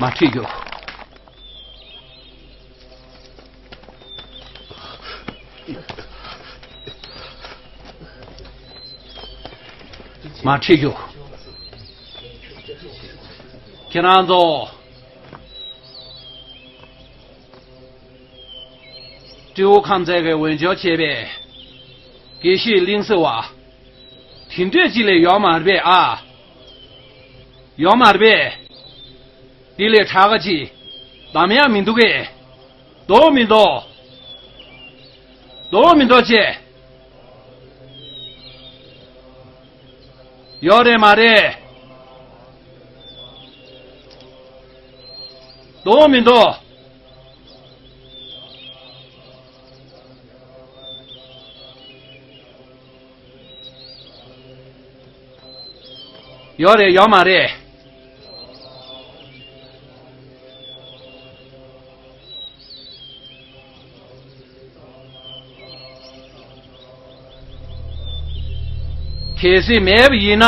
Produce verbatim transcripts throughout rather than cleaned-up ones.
མ་ཁྲིད་རྒྱུ། མ་ཁྲིད་རྒྱུ། ཁྱེད་རང་ཚོ། སྤྲེའུ་ཁམས་ཚན་གྱི་འོས་སྦྱོར་བྱས་པའི་དགེ་བཤེས་གླིང་བསིལ་བ། དེ་འདྲས་ཅིག་ལས་ཡོད་མ་རེད་པས་ཨ། ཡོད་མ་རེད་པས། དེ་ལས་དྲག་ག་ཅིག་གདམ་ཡག་མི་འདུག་གས། འདུག་མི་འདུག་འདུག་མི་འདུག་ཅེས། ཡོད་རེད་མ་རེད། འདུག་མི་འདུག་ཡོད་རེད་ཡོད་མ་རེད། གལ་སྲིད་མེད་པ་ཡིན་ན།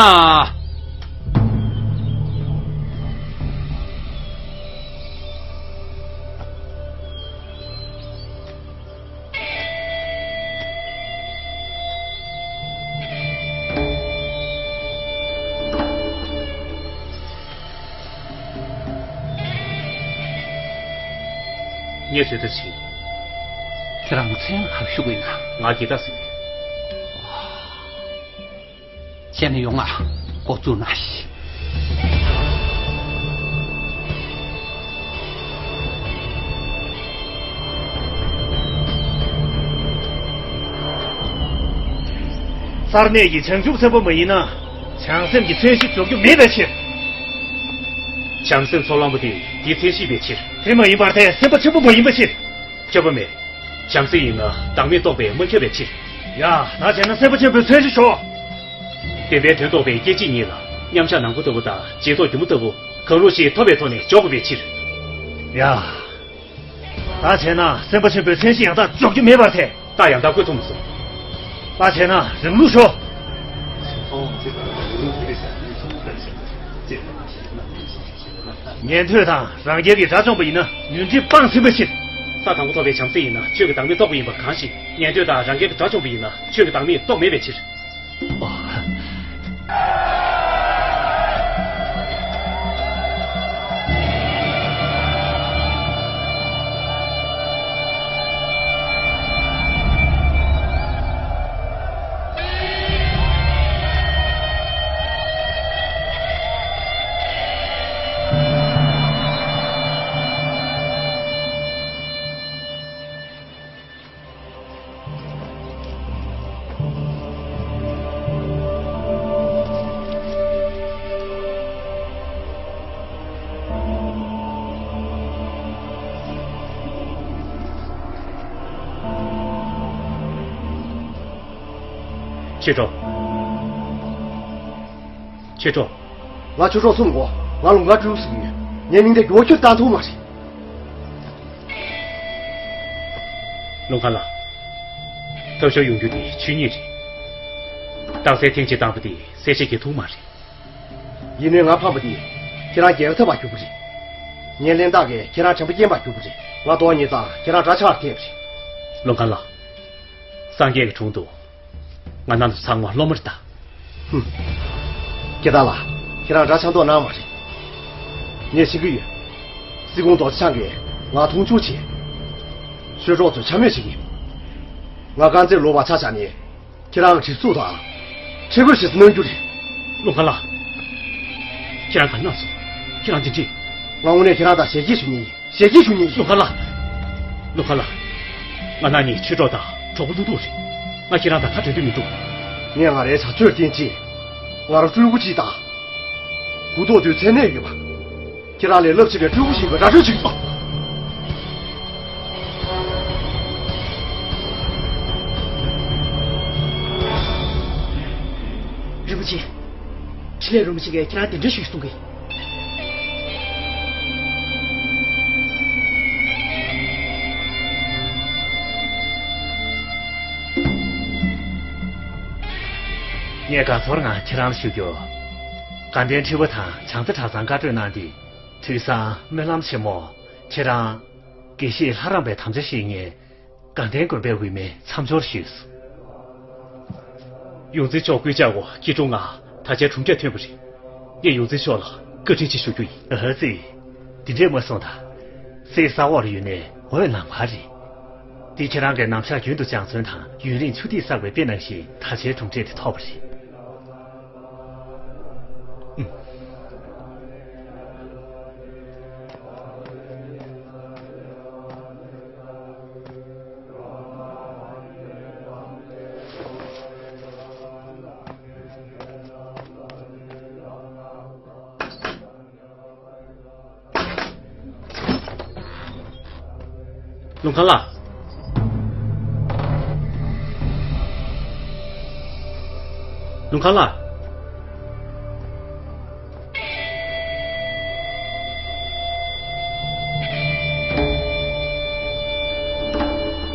ངས་བཟོས་ཐབས་བྱེད། ཁྱེད་རང་མཚན་ག་རེ་ཞུ་དགོས་ཡིན་ན། ང་དགེ་རྟ་ཟེར་གི། ཁྱེད་ནི་ཡོང་ང་འགོ་བཙུགས་ན་ཤི། སར་གནས་ཀྱི་བྱང་ཆུབ་སེམས་དཔའ་མ་ཡིན་ན། བྱང་སེམས་ཀྱི་མཚན་གཞི་འཇོག་རྒྱུ་མེད་པའི་ཕྱིར། བྱང་སེམས་ཚོགས་ལམ་པོ་དེ་དེའི་མཚན་གཞི་ཡིན་པའི་ཕྱིར། དེ་མ་ཡིན་པར་ཐལ། སེམས་དཔའ་ཆེན་པོ་མ་ཡིན་པའི་ཕྱིར། ཁྱབ་པ་མེད། བྱམས་བརྩེ་ཡིན་ན་བདག་མེད་རྟོགས་པས་མ་ཁྱབ་པའི་ཕྱིར། ཡ། ད་བྱས་ན་སེམས་དཔའ་ཆེན་པོའི་མཚན་གཞི་ཞོག་བདེན་པའི་དོན་རྟོགས་པའི་སྐད་ཅིག་ཉིད་ལ་མཉམ་གཞག་ནང་ཁུལ་ལྟ་བུ་དང་རྗེས་ཐོབ་སྒྱུ་མ་ལྟ་བུ་གང་རུང་ཞིག་ཐོབ་པའི་ཐོག་ནས་འཇོག་དགོས་པའི་ཕྱིར། ཡ། ད་བྱས་ན་སེམས་དཔའ་ཆེན་པོའི་མཚན་གཞི་ཡང་དག་འཇོག་རྒྱུ་མེད་པར་ཐལ། རྟགས་ཡང་དག་བཀོད་ཐུབ་མ་སོང་། ད་བྱས་ན་རང་ལུགས་ཤོག་ཉན་ཐོས་དང་རང་རྒྱལ་གྱི་དགྲ་བཅོམ་པ་ཡིན་ན་ཡུན་ཅིག་སྤངས་ཟིན་པའི་ཕྱིར། ས་དང་པོ་ཐོབ་པའི་བྱམས་བརྩེ་ཡིན་ན་ཆོས་ཀྱི་བདག་མེད་རྟོགས་པ་ཡིན་པ་གང་ཞིག་ཉན་ཐོས་དང་རང་རྒྱལ་གྱི་དགྲ་བཅོམ་པ་ཡིན་ན་ཆོས་ཀྱི་བདག་མེད་རྟོགས་མེད་པའི་ཕྱིར། ཆོས་གྲོགས། ཆོས་གྲོགས། ང་ཆོས་གྲོགས་གསུམ་གོ། ང་ལུང་དཀར་སྤྲུལ་སྐུ་ཟེར་གྱི་ཡོད། ངའི་མིང་དེ་གྱོ་ཁྱོད་བཏང་ཐུབ་མ་རེད། ལུང་དཀར་ལགས། ཐབས་སྐྱོ་ཡོང་རྒྱུ་དེ་ཆོས་ཉིད་རེད། རྟགས་གསལ་ཐེངས་གཅིག་བཏང་པ་དེ་གསལ་བྱེད་ཀྱི་ཐུག་མ་རེད། ཡིན་ནའི་ང་ཕམ་པ་དེ་ཁྱེད་རང་རྒྱལ་ཁ་ཐོབ་པར་གྱུར་པ་རེད། ངའི་གླེན་རྟགས་ཀྱིས་ཁྱེད་རང་དྲན་པ་སྐྱེན་པར་གྱུར་པ་རེད། ང་ལྟོགས་ཉེས་ཙང་ཁྱེད་རང་དགྲ་ཆགས་ཐེབས་རེད། ལུང་དཀར་ལགས། སངས་རྒྱས་ཀྱི་དྲུང་དུ། ང་རྣམ་ཚོ་ཚང་མ་སློབ་མ་རེད་ད། ཧུམ། སྐྱེ་བདག་ལགས། ཁྱེད་རང་དགྲ་ཆགས་མདོག་གནང་བ་རེད། ངས་ཤེས་ཀྱི་ཡོད། སྲིད་སྐྱོང་རྡོ་རྗེ་འཆང་གིས་ང་མཐོང་ཆུང་བྱས། ཆོས་གྲོགས་ཚོས་འཕྱ་སྨོད་བྱེད་ཀྱི། ང་དཀར་མཛེས་ལོག་པར་ཆ་བཞག་ནས། ཁྱེད་རང་གི་གྲིབ་གཟུགས་དང་། ཁྲེལ་དགོད་བྱེད་སུ་གནང་རྒྱུ་རེད། ལུང་དཀར་ལགས། ཁྱེད་རང་ག་རེ་གནང་སོང་། ཁྱེད་རང་འདི་འདྲས། ང་དངོས་གནས་ཁྱེད་རང་དང་ཞལ་གྱེས་ཞུ་མཁན་ཡིན། ཞལ་གྱེས་ཞུ་མཁན་ཡིན། ལུང་དཀར་ལགས། ལུང་དཀར་ལགས། ང་རང་གཉིས་ཆོས་གྲོགས་དང་གྲོགས་པོ་ལྷུག་ལྷུག་རེད། ང་ཁྱེད་རང་དང་ཁ་བྲལ་འདོད་མི་འདུག་ངས་ང་རའི་བྱ་སྤྱོད་རྐྱེན་བྱས། ང་རང་སྤྲུལ་སྐུ་གཅིག་དང་། གུ་དོག་དུས་མཚན་གནས་ཡོད་པ། ཁྱེད་རང་ལས་རླབས་ཆེ་བའི་སྤྲུལ་སྐུ་ཞིག་ཡིན་པའི་ར་སྤྲོད་བྱེད་ཀྱི་འདུག་རིན་པོ་ཆེ། འཕྲིན་ལས་རིན་པོ་ཆེ་གིས་ཁྱེད་རང་དེ་འདྲ་ཞིག་གསུང་གི། ངས་དགའ་ཚོར་ངང་ཁྱེད་རང་ལ་ཞུ་རྒྱུ། དགའ་ལྡན་ཁྲི་པ་དང་བྱང་རྩེ་གྲྭ་ཚང་བཀའ་གྲོས་གནང་སྟེ། དུས་བཟང་སྨོན་ལམ་ཆེན་མོ། ཁྱེད་རང་། དགེ་བཤེས་ལྷ་རམས་པའི་དམ་བཅའ་བཞེས་མཁན། དགའ་ལྡན་དགོན་པའི་འོས་མིར་མཚམས་སྦྱོར་ཞུས། ཡོངས་འཛིན་མཆོག་སྐུའི་བཅའ་དགོངས་སྐྱིད་གྲོང་ང་ད་ཆའི་གྲུབ་འབྲས་ཐོན་པ་རེད། ངས་ཡོངས་འཛིན་མཆོག་ལ་བཀའ་དྲིན་ཆེ་ཞུ་རྒྱུ་ཡིན། ཨ་ཙི། དེ་འདྲས་མ་གསུངས་དང་། སྲིད་ས་འོག་ལ་ཡོད་ནའི་འོད་ལམ་ཁ་རེད། འདི་ཁྱེད་རང་གིས་ནམ་ཞག་རྒྱུན་དུ་སྦྱང་བརྩོན་དང་ཡུན་རིང་ཆུ་ཐིགས་བསགས་པའི་དཔེ་ནང་བཞིན་ད་ཆའི་གྲུབ་འབྲས་དེ་ཐོབ་པ་རེད། ལུང་ཁང་ལགས། ལུང་ཁང་ལགས།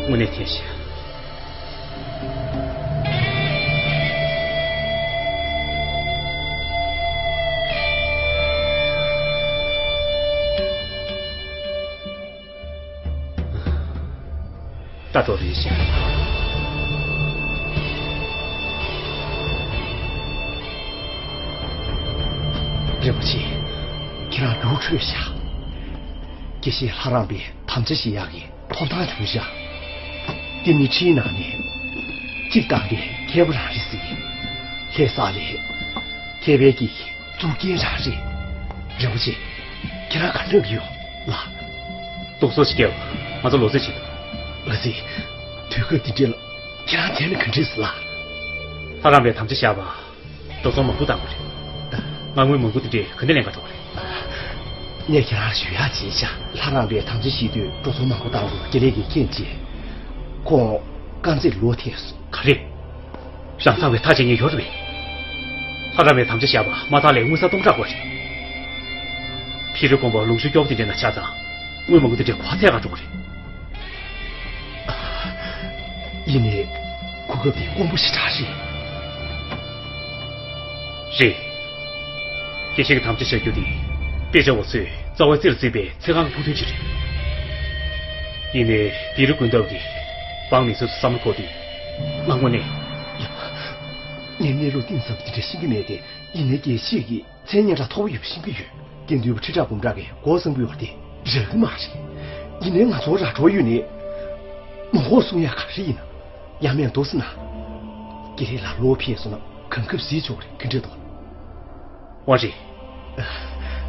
དངོས་གནས་ཐལ་ཤག་ད་དོ་རེད་ཤག་རིན་པོ་ཆེ། ཁྱེད་རང་རྒྱུགས་འཕྲོད་ཤག་དགེ་བཤེས་ལྷ་རམས་པའི་དམ་བཅའ་བཞེས་ཡག་གི་ཐོབ་ཐང་བྱུང་ཤག་དེ་ནི་ཁྲིའི་ནང་ནས་གཅིག་བཏང་སྟེ་མཁས་པོ་རང་རེད་ཟེར་གི། ལྷ་ས་ལས་མཁས་པའི་གི་གཙུག་རྒྱན་རང་རེད། རིན་པོ་ཆེ། ཁྱེད་རང་ག་འདྲ་གི་ཡོད་ལགས། རྟོག་ཚོགས་ཤིག་སྐྱེལ་བ། ང་ཚོ་ལོ་ཚོད་བྱེད་དོ། ཨ་ཙི། དུས་སྐབས་འདི་འདྲ་ལ་ཁྱེད་རང་བྱས་ན་ག་འདྲས་ལགས། ལྷ་རམས་པའི་དམ་བཅའ་བཞག་པ། འགྲོ་སོང་མང་པོ་བཏང་དགོས་རེད། ང་དངུལ་མང་པོ་དེ་འདྲས་ག་འདྲ་ལེན་ག་འགྲོ་དགོས་རེད། ངས་ཁྱེད་རང་ཞུ་ཡག་བྱས་ཤག་ལྷ་རམས་པའི་དམ་བཅའ་བཞེས་དུས་འགྲོ་སོང་མང་པོ་བཏང་དགོས་དགེ་ལས་ཀྱི་རྐྱེན་བྱས། ཁོང་དཀར་མཛེས་ལོག་ཐལ་སོང་། ག་རེ། རང་ཚ་བའི་ཐག་བཅད་མཁན་ཡོད་རེད་པས། ལྷ་རམས་པའི་དམ་བཅའ་བཞག་པ་མ་ཐག་ལས་དངུལ་ས་སྟོང་ཕྲག་དགོས་རེད། ཕྱི་རོལ་དགོན་པ་ལུང་ཤུར་སྐྱོ་པོ་དེ་འདྲའི་ནང་ཆགས་ཙང་། དངུལ་མང་པོ་དེ་འདྲའི་ག་པར་འཚོལ་ག་འགྲོ་དགོས་རེད། ཡིན་ནའི། གོ་སྐབས་དེ་དཀོན་པོ་ཞེ་དྲག་རེད། རེད། དགེ་བཤེས་ཀྱི་དམ་བཅའ་བཞག་རྒྱུ་དེ། དཔེ་ཆ་བ་ཚོས་རྩ་བའི་རྩེར་བརྩིས་པའི་ཚེ་གང་གི་ཕུགས་འདུན་ཅིག་རེད། ཡིན་ནའི་དེ་རིང་དགོན་བདག་གིས་འབངས་མི་སེར་ཚོའི་བསམ་བློ་འཁོར་དུས། ང་དངོས་གནས། ཡ། ངས་གནས་ལུགས་གཏིང་ཟབ་པ་དེ་འདྲ་ཤེས་ཀྱི་མེད་དེ། ཡིན་ནའི་དགེ་བཤེས་ཀྱིས་མཚན་སྙན་གྲགས་མཐོ་པོ་ཡོད་པ་ཤེས་ཀྱི་ཡོད། དགེ་འདུན་པ་ཁྲི་ཕྲག་འབུམ་ཕྲག་གིས་སྒོ་གསུམ་པོ་ཡོད་དེ་རག་གི་མ་རེད། ཡིན་ནའི་ང་ཚོ་ར་འགྲོ་ཡོད་ནའི། མ་འོངས་སྲུང་ཡག་ག་རེ་ཡིན་ན། ཡང་མིན་འདུག་ཟེར་ན། དགེ་ལས་ལ་ལོག་ཕེབས་སོང་ན་གོ་སྐབས་ཟིག་ཆོག་རེད། ག་འདྲ་འདུག་དབང་རིགས།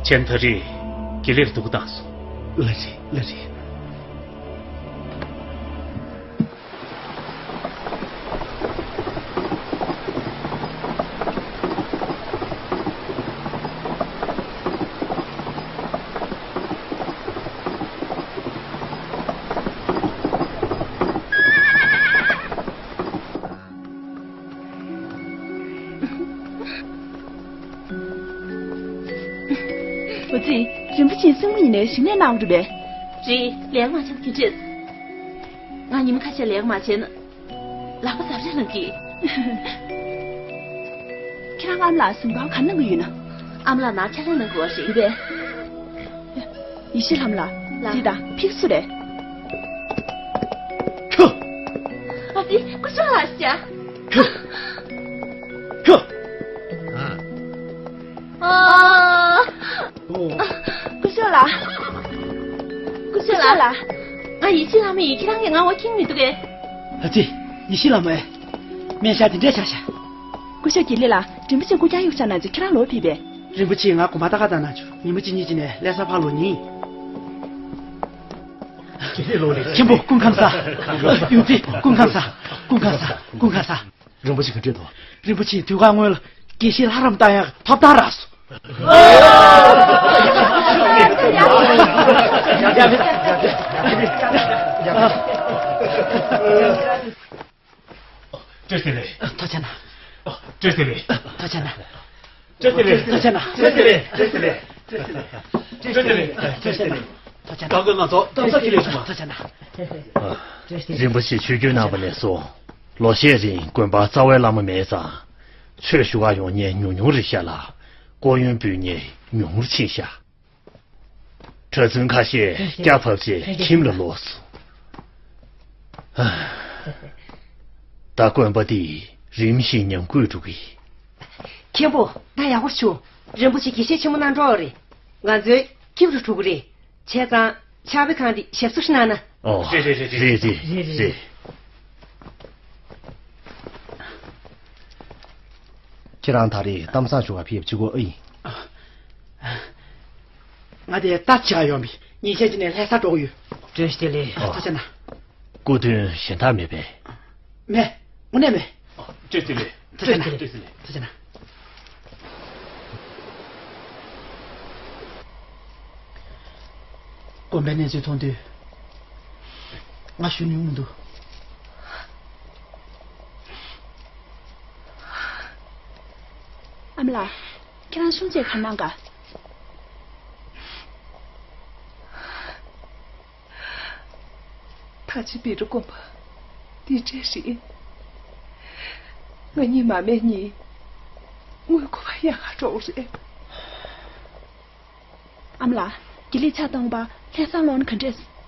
ཁྱེད་ད་རེས་དགེ་ལས་ལ་འདུག་བཏང་སོང་། ལགས་རེད། ལགས་རེད། འོ་ཙི། རིན་པོ་ཆེ་སྲིང་མོ་ཡིན་ནའི་ཞིང་ལས་གནང་རེད་པས། རེད། ལས་མ་བྱས་ན་ག་འདྲས། ང་ཉི་མ་ཁ་ཤས་ལས་མ་བྱས་ན། ལག་པ་ཟ་རེ་ལངས་ཀྱི། ཁྱེད་རང་ཨ་མ་ལགས་གཟིམ་ཁང་ག་གནང་གི་ཡོད་ན། ཨ་མ་ལགས་ནང་ཕྱག་ལས་གནང་དགོས་པ་རེད། རེད་པས། ཡེ་ཤེས་ལྷ་མོ་ལགས། ལགས། འདི་དང་ཕིགས་སུ་རེད། ཁྱོ། ཨ་ཙི། སྐུ་ཞབས་ལགས་ཤག་ཁྱོ། ཁྱོ། ཨ། ཨ། ཨོ། སྐུ་ཞབས་ལགས། སྐུ་ཞབས་ལགས། ང་ཡེ་ཤེས་ལྷ་མོ་ཡིན། ཁྱེད་རང་གིས་ང་འོ་ཁེངས་མི་འདུག་གས། ཨ་ཙི། ཡེ་ཤེས་ལྷ་མོ་ཨེ། སྨན་ཞག་དེ་འདྲས་ཆགས་ཤག་སྐུ་ཞབས་དགེ་ལེགས་ལགས། རིན་པོ་ཆེ་སྐུ་རྐྱང་གཡུག་བཞག་གནང་བྱུང་། ཁྱེད་རང་ལོག་ཕེབས་པས། རིན་པོ་ཆེ་ང་དགོན་པ་ལྟ་ག་བཏང་གནང་བྱུང་། ཉི་མ་གཅིག་གཉིས་ཀྱི་ནང་ལྷ་ས་ཕར་ལོག་ཉན། དགེ་ལེགས་ལོག་ལེ། མཁན་པོ་སྐུ་ཁམས་བཟང་། ཡོངས་འཛིན་སྐུ་ཁམས་བཟང་། སྐུ་ཁམས་བཟང་། སྐུ་ཁམས་བཟང་། རིན་པོ་ཆེ་ག་འདྲས་འདུག་རིན་པོ་ཆེ་དུས་བཀག་སྔོན་ལ་དགེ་བཤེས་ལྷ་རམས་བཏང་ཡག་ཐོབ་ཐང་རག་སོང་། བཀྲ་ཤིས་བདེ་ལེགས། ཐུགས་རྗེ་གནང་། ཐུགས་རྗེ་གནང་། བཀྲ་ཤིས་བདེ་ལེགས། བཀྲ་ཤིས་བདེ་ལེགས། བཀྲ་ཤིས་བདེ་ལེགས། བཀྲ་ཤིས་བདེ་ལེགས། བཀྲ་ཤིས་བདེ་ལེགས། བཀྲ་ཤིས་བདེ་ལེགས། ད་སྐབས་ང་ཚོ་གཏམ་ས་ཁྱེར་ལས་བྱུང་བ། ཐུགས་རྗེ་གནང་། རིན་པོ་ཆེ་ཆོས་བསྒྱུར་གནང་བ་ནས་བཟུང་། ལོ་ཤས་རིང་དགོན་པར་རྩ་བའི་བླ་མ་མེད་ཙང་། ཆོས་ཞུ་གར་ཡོང་མཁན་ཉུང་ཉུང་རེད་ཤག་ལ། སྐུ་ཡོན་འབུལ་མཁན་ཉུང་ངུར་ཕྱིན་ཤག་གྲྭ་བཙུན་ཁ་ཤས་སྐྱ་བབས་རྗེས་ཁྱིམ་ལ་ལོག་སོང་། ད་དགོན་པ་འདི་རིམ་བཞིན་ཉམས་རྒུད་འགྲོ་གི་ཡིན། མཁན་པོ། ད་ཡག་པོ་བྱུང་། རིན་པོ་ཆེ་དགེ་བཤེས་ཆེན་མོ་གནང་འགྲོ་བ་རེད། ང་ཚོའི་ཁྱིམ་རུ་འགྲོ་གི་རེད། བྱས་ཙང་ཕྱག་དཔེ་ཁང་འདི་ཞབས་སོར་གནང་ན། ཨོ། རེད་རེད་རེད་རེད། རེད་རེད་རེད། ཁྱེད་རང་ད་རེས་གཏམ་བཟང་བྱུང་བ་ཕེབས་ཅི་གོ་ཨེ་ཡིན། ང་དེ་ལྟ་ཅི་ག་ཡོང་བའི་ཉིན་ཤས་ཅི་ནས་ལྷ་ས་འགྲོ་གི་ཡོད། བཀྲ་ཤིས་བདེ་ལེགས། ཨོ། ཐུགས་རྗེ་གནང་། སྐུ་མདུན་གཞན་དག་མེད་པས། མེད། དངོས་གནས་མེད། ཨོ། བཀྲ་ཤིས་བདེ་ལེགས། ཐུགས་རྗེ་གནང་། བཀྲ་ཤིས་བདེ་ལེགས། ཐུགས་རྗེ་གནང་། དགོན་པའི་གནས་ཚུལ་མཐོང་དུས་ང་ཞུ་མྱོང་མི་འདུག་ཨ་མ་ལགས། ཁྱེད་རང་གཞུང་བཅས་ག་གནང་ག་ད་ཅི་བི་རུ་དགོན་པ་འདི་འདྲས་རེད། ང་གཉིས་མ་སྨད་གཉིས་དངུལ་དགོས་པ་ཡག་ག་འགྲོ་རེད། ཨ་མ་ལགས། དགེ་ལེགས་ཕྱག་སྟོང་པ་ལྷ་སར་ལོག་ན་ག་འདྲས།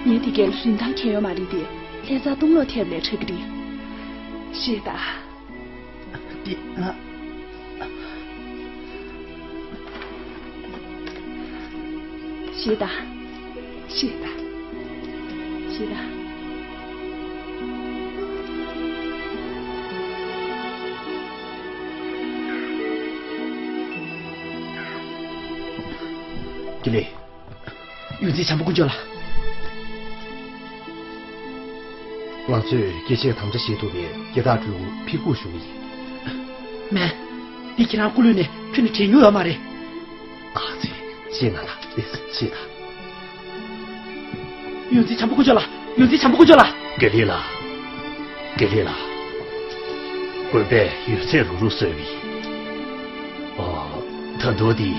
ངས་དེ་གའི་རིན་ཐང་གལ་ཡོད་མ་རེད་དེ། ལྷ་སར་སྟོང་ལོག་ཐེབས་ལས་དྲག་གི་རེད། ཤེས་ད། འདི་ང་། ཤེས་ད། ཤེས་ད། ཤེས་ད། དགེ་ལེགས། ཡོངས་འཛིན་བྱམས་པ་དཀོན་མཆོག་ལགས། ང་ཚོས་སྐད་ཆའི་དམ་བཅའ་བཞེས་ཐུབ་པའི་དགེ་རྟགས་སྤྲོད་དགོས་ཕི་ཁུག་ཞུ་གི་ཡིན། མེད། འདི་ཁྱེད་རང་སྐུ་ལུས་ནས་ཁྱོན་ནས་དྲན་མྱོང་ཡོད་མ་རེད། ཨ་ཙི། ཤེས་ན་ད། ཤེས་ད། ཡོངས་འཛིན་བྱམས་པ་དཀོན་མཆོག་ལགས། ཡོངས་འཛིན་བྱམས་པ་དཀོན་མཆོག་ལགས། དགེ་ལེགས་ལགས། དགེ་ལེགས་ལགས། དགོན་པས་ཡོད་ཚད་རུག་རུག་བཟོས་པ་ཡིན། ཨོ། ད་དུང་འདི་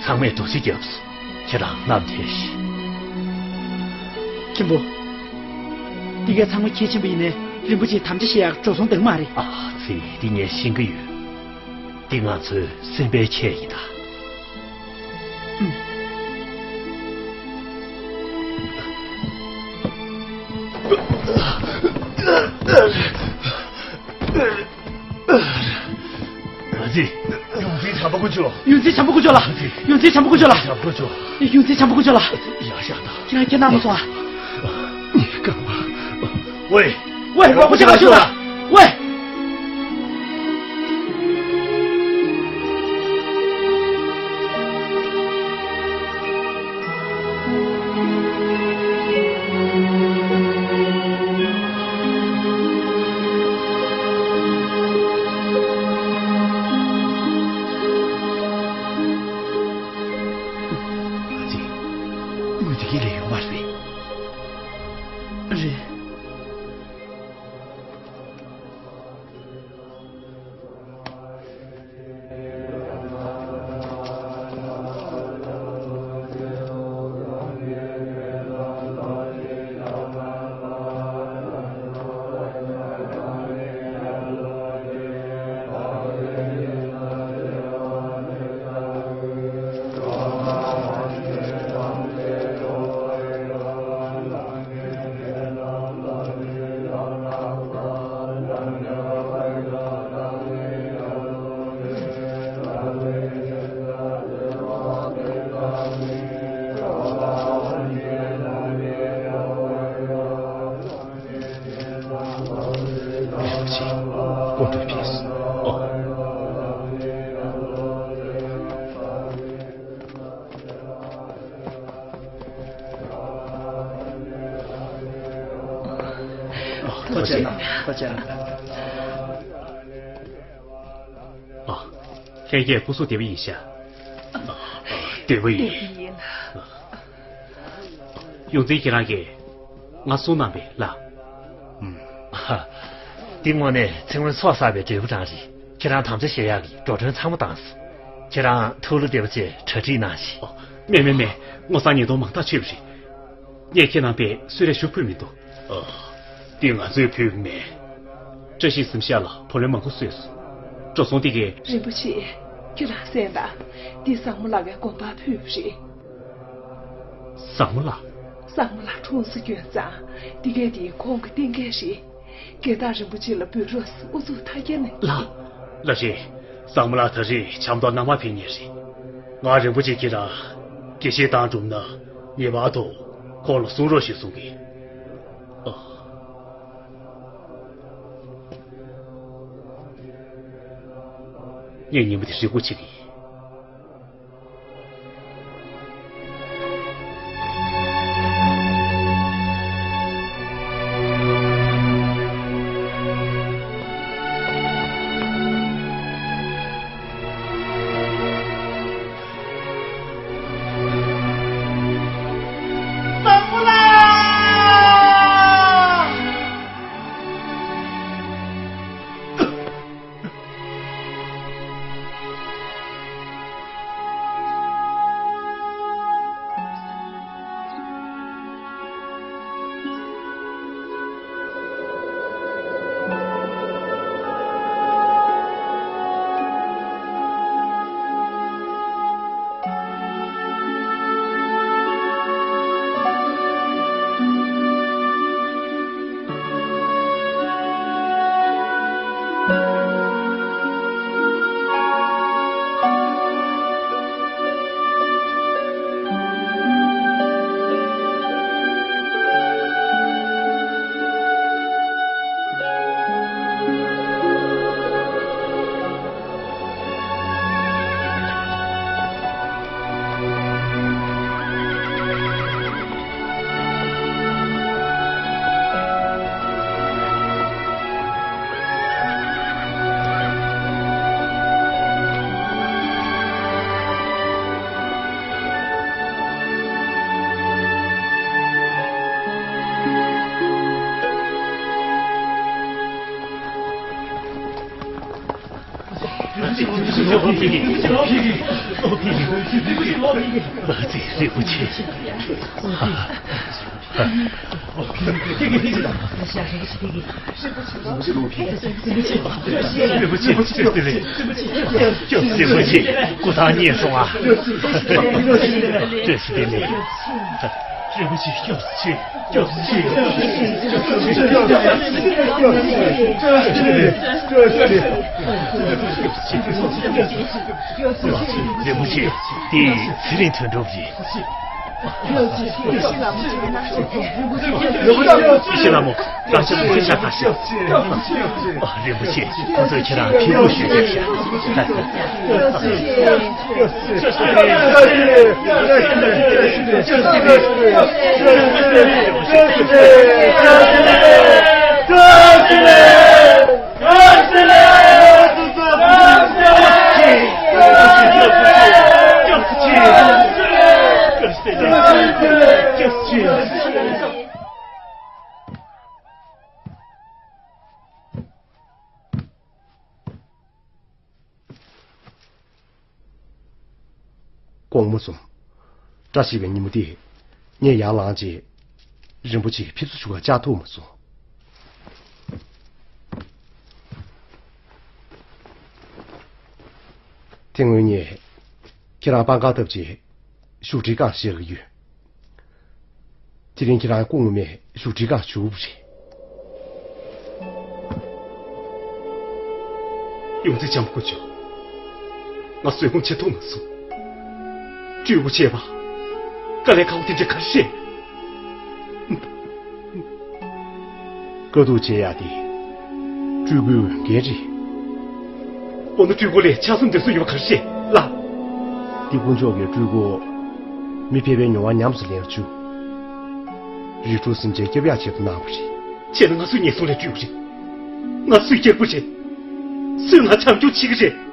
ཚང་མས་རྡོ་རྗེ་བརྒྱབ་སོང་། ཁྱེད་རང་རྣམས་ཐལ་ཞིག་མཁན་པོ། འདི་གས་ཚང་མ་གལ་ཆེན་པོ་ཡིན་ནའི་རིན་པོ་ཆེའི་དམ་བཅའ་བཞེས་ཡག་འགྲོ་སོང་འདུག་མ་རེད། ཨ་ཙི། འདི་ངས་ཤེས་ཀྱི་ཡོད། འདི་ང་ཚོའི་སེམས་པའི་ཁྱད་ཡིན་ད། ཨ་ཙི། ཡོངས་འཛིན་བྱམས་པ་དཀོན་མཆོག་ཡོངས་འཛིན་བྱམས་པ་དཀོན་མཆོག་ལགས། ཡོངས་འཛིན་བྱམས་པ་དཀོན་མཆོག་ལགས། བྱམས་པ་དཀོན་མཆོག་ཡོངས་འཛིན་བྱམས་པ་དཀོན་མཆོག་ལགས། ཡར་བཞག་དང་། ཁྱེད་རང་སྐད་གནང་མ་སོང་ཨ། ངས་བཀག་པ། ཝེ། ཝེ། རོགས་པ་ཅིག་ལ་ཞུ་ལ། ཝེ། ཨ་ཙི། དངུལ་དེ་ག་ལས་ཡོང་བ་རེད། རེད། ཐུགས་རྗེ་གནང་། ཐུགས་རྗེ་གནང་། ཨ། ལྷན་རྒྱས་སྐུ་གཟུགས་བདེ་པོ་ཡིན་ཤག་བདེ་པོ་ཡིན། བདེ་པོ་ཡིན། ཡོངས་འཛིན་ཁྱེད་རང་གིས་ང་གསུང་གནང་པས་ལགས། ཧ། འདི་དངོས་གནས་ཚེ་སྔོན་ཚོགས་བསགས་པའི་འབྲས་བུ་རང་རེད། ཁྱེད་རང་དམ་བཅའ་བཞེས་ཡག་གི་འགྲོ་གྲོན་ཚང་མ་བཏང་སོང་། ཁྱེད་རང་ཐུགས་བློ་བདེ་པོ་བྱས་གྲ་སྒྲིག་གནང་ཞིག་ཨོ། མེད་མེད་མེད། སྔོ་སངས་ཉིས་སྟོང་མང་ཐག་ཆོད་པ་རེད། ངས་ཁྱེད་རྣམ་པས་གསོལ་རས་ཞུ་ཕོད་མི་འདུག་ཨ། འདི་ང་ཚོས་ཕུལ་གི་མེད། བཀྲ་ཤིས་གཟིམ་ཤག་ལ་བུ་ལོན་མང་པོ་གསོས་སོང་། འགྲོ་སོང་འདི་གས། རིན་པོ་ཆེ། ཁྱེད་རང་གསན་དང་། འདི་བཟང་མོ་ལགས་ཀྱི་དགོན་པར་ཕུལ་བ་རེད། བཟང་མོ་ལགས། བཟང་མོ་ལགས་འཁྲུངས་ས་སྐྱོན་ཙང་། འདི་གས་འདི་ཁོང་གི་རྟེན་འབྲེལ་རེད། དགེ་རྟག་རིན་པོ་ཆེ་ལ་འབུལ་རོགས་ཟེར་ཨུ་ཚུགས་མཐའ་རྒྱག་ནས། ལགས། ལགས་རེད། བཟང་མོ་ལགས་ད་རེས་བྱམས་མདོག་ནང་མ་ཕེབས་མཁན་རེད། ང་རིན་པོ་ཆེ་ཁྱེད་རང་དགེ་བཤེས་བཏང་གྲུབ་ན་ངེས་པར་དུ་ཁོང་ལ་གསུང་རོགས་ཞེས་གསུང་གི། ཨ། ངས་ཉིན་མོ་འདི་རེ་སྒུག་བྱེད་ཀྱི་ཡིན། ཨ་ཙི། རིན་པོ་ཆེ། རིན་པོ་ཆེ། རིན་པོ་ཆེ། བཀྲ་ཤིས་བདེ་ལེགས། སྐུ་ཐང་རྙེད་སོང་ཨ། བཀྲ་ཤིས་བདེ་ལེགས། རིན་པོ་ཆེ། སྐྱབས་སུ་མཆི། རིན་པོ་ཆེ། འདི་ཚེ་རིང་དོན་གྲུབ་རེད། ཤི་ལ་མོ། རང་ཤི་ལ་མོ་ཤི་ཤ་ཁ་ཤི། རིན་པོ་ཆེ། ཁོང་ཚོས་ཁྱེད་རང་ཕི་གུ་ཞུས་བསྡད་ཤག་དགོང་མོ་སོང་། བཀྲ་ཤིས་པའི་ཉིན་མོ་དེ། ངས་ཡར་ལངས་རྗེས། རིན་པོ་ཆེ་ཕེབས་བསུ་ཞུ་བར་བཅར་ཐུབ་མ་སོང་། དེ་སྔོན་ངས་ཁྱེད་རང་སྤང་ཁར་བཏབ་རྗེས་བཞུགས་ཁྲིའི་སྒང་བཞེངས་ཀྱི་ཡོད། དེ་རིང་ཁྱེད་རང་སྐུ་ངོ་མས་བཞུགས་ཁྲིའི་སྒང་བཞུགས་པ་རེད། ཡོང་ཚེ་ལྕམ་སྐུ་མཆོག་ང་བཟོད་སྒོམ་བྱེད་ཐུབ་མ་སོང་། སྤྲུལ་སྐུ་བྱས་པ། དཀའ་ལས་ཁག་པོ་དེ་འདྲ་ག་རེ་རེད། དཀའ་སྡུག་བྱེད་ཡག་དེ་སྤྲུལ་སྐུའི་འོས་འགན་རེད། འོ་ན་སྤྲུལ་སྐུ་ལས་ཆགས་སེམས་འདི་ཚོ་ཡོད་པ་ག་རེ་རེད་ལགས། འདི་དཀོན་མཆོག་གིས་སྤྲུལ་སྐུ་མི་ཕལ་པའི་མྱོང་བ་ཉམས་སུ་ལེན་རྒྱུ། རིགས་དྲུག་སེམས་ཅན་སྐྱོབ་ཡག་ཆེད་དུ་གནང་བ་རེད། བྱས་ན་ང་སུའི་ཉེས་སོང་ལས་སྤྲུལ་བ་རེད། ང་སུའི་སྐྱེ་དགུ་རེད། སུས་ང་བྱམས་སྐྱོང་བྱེད་ཀྱི་རེད།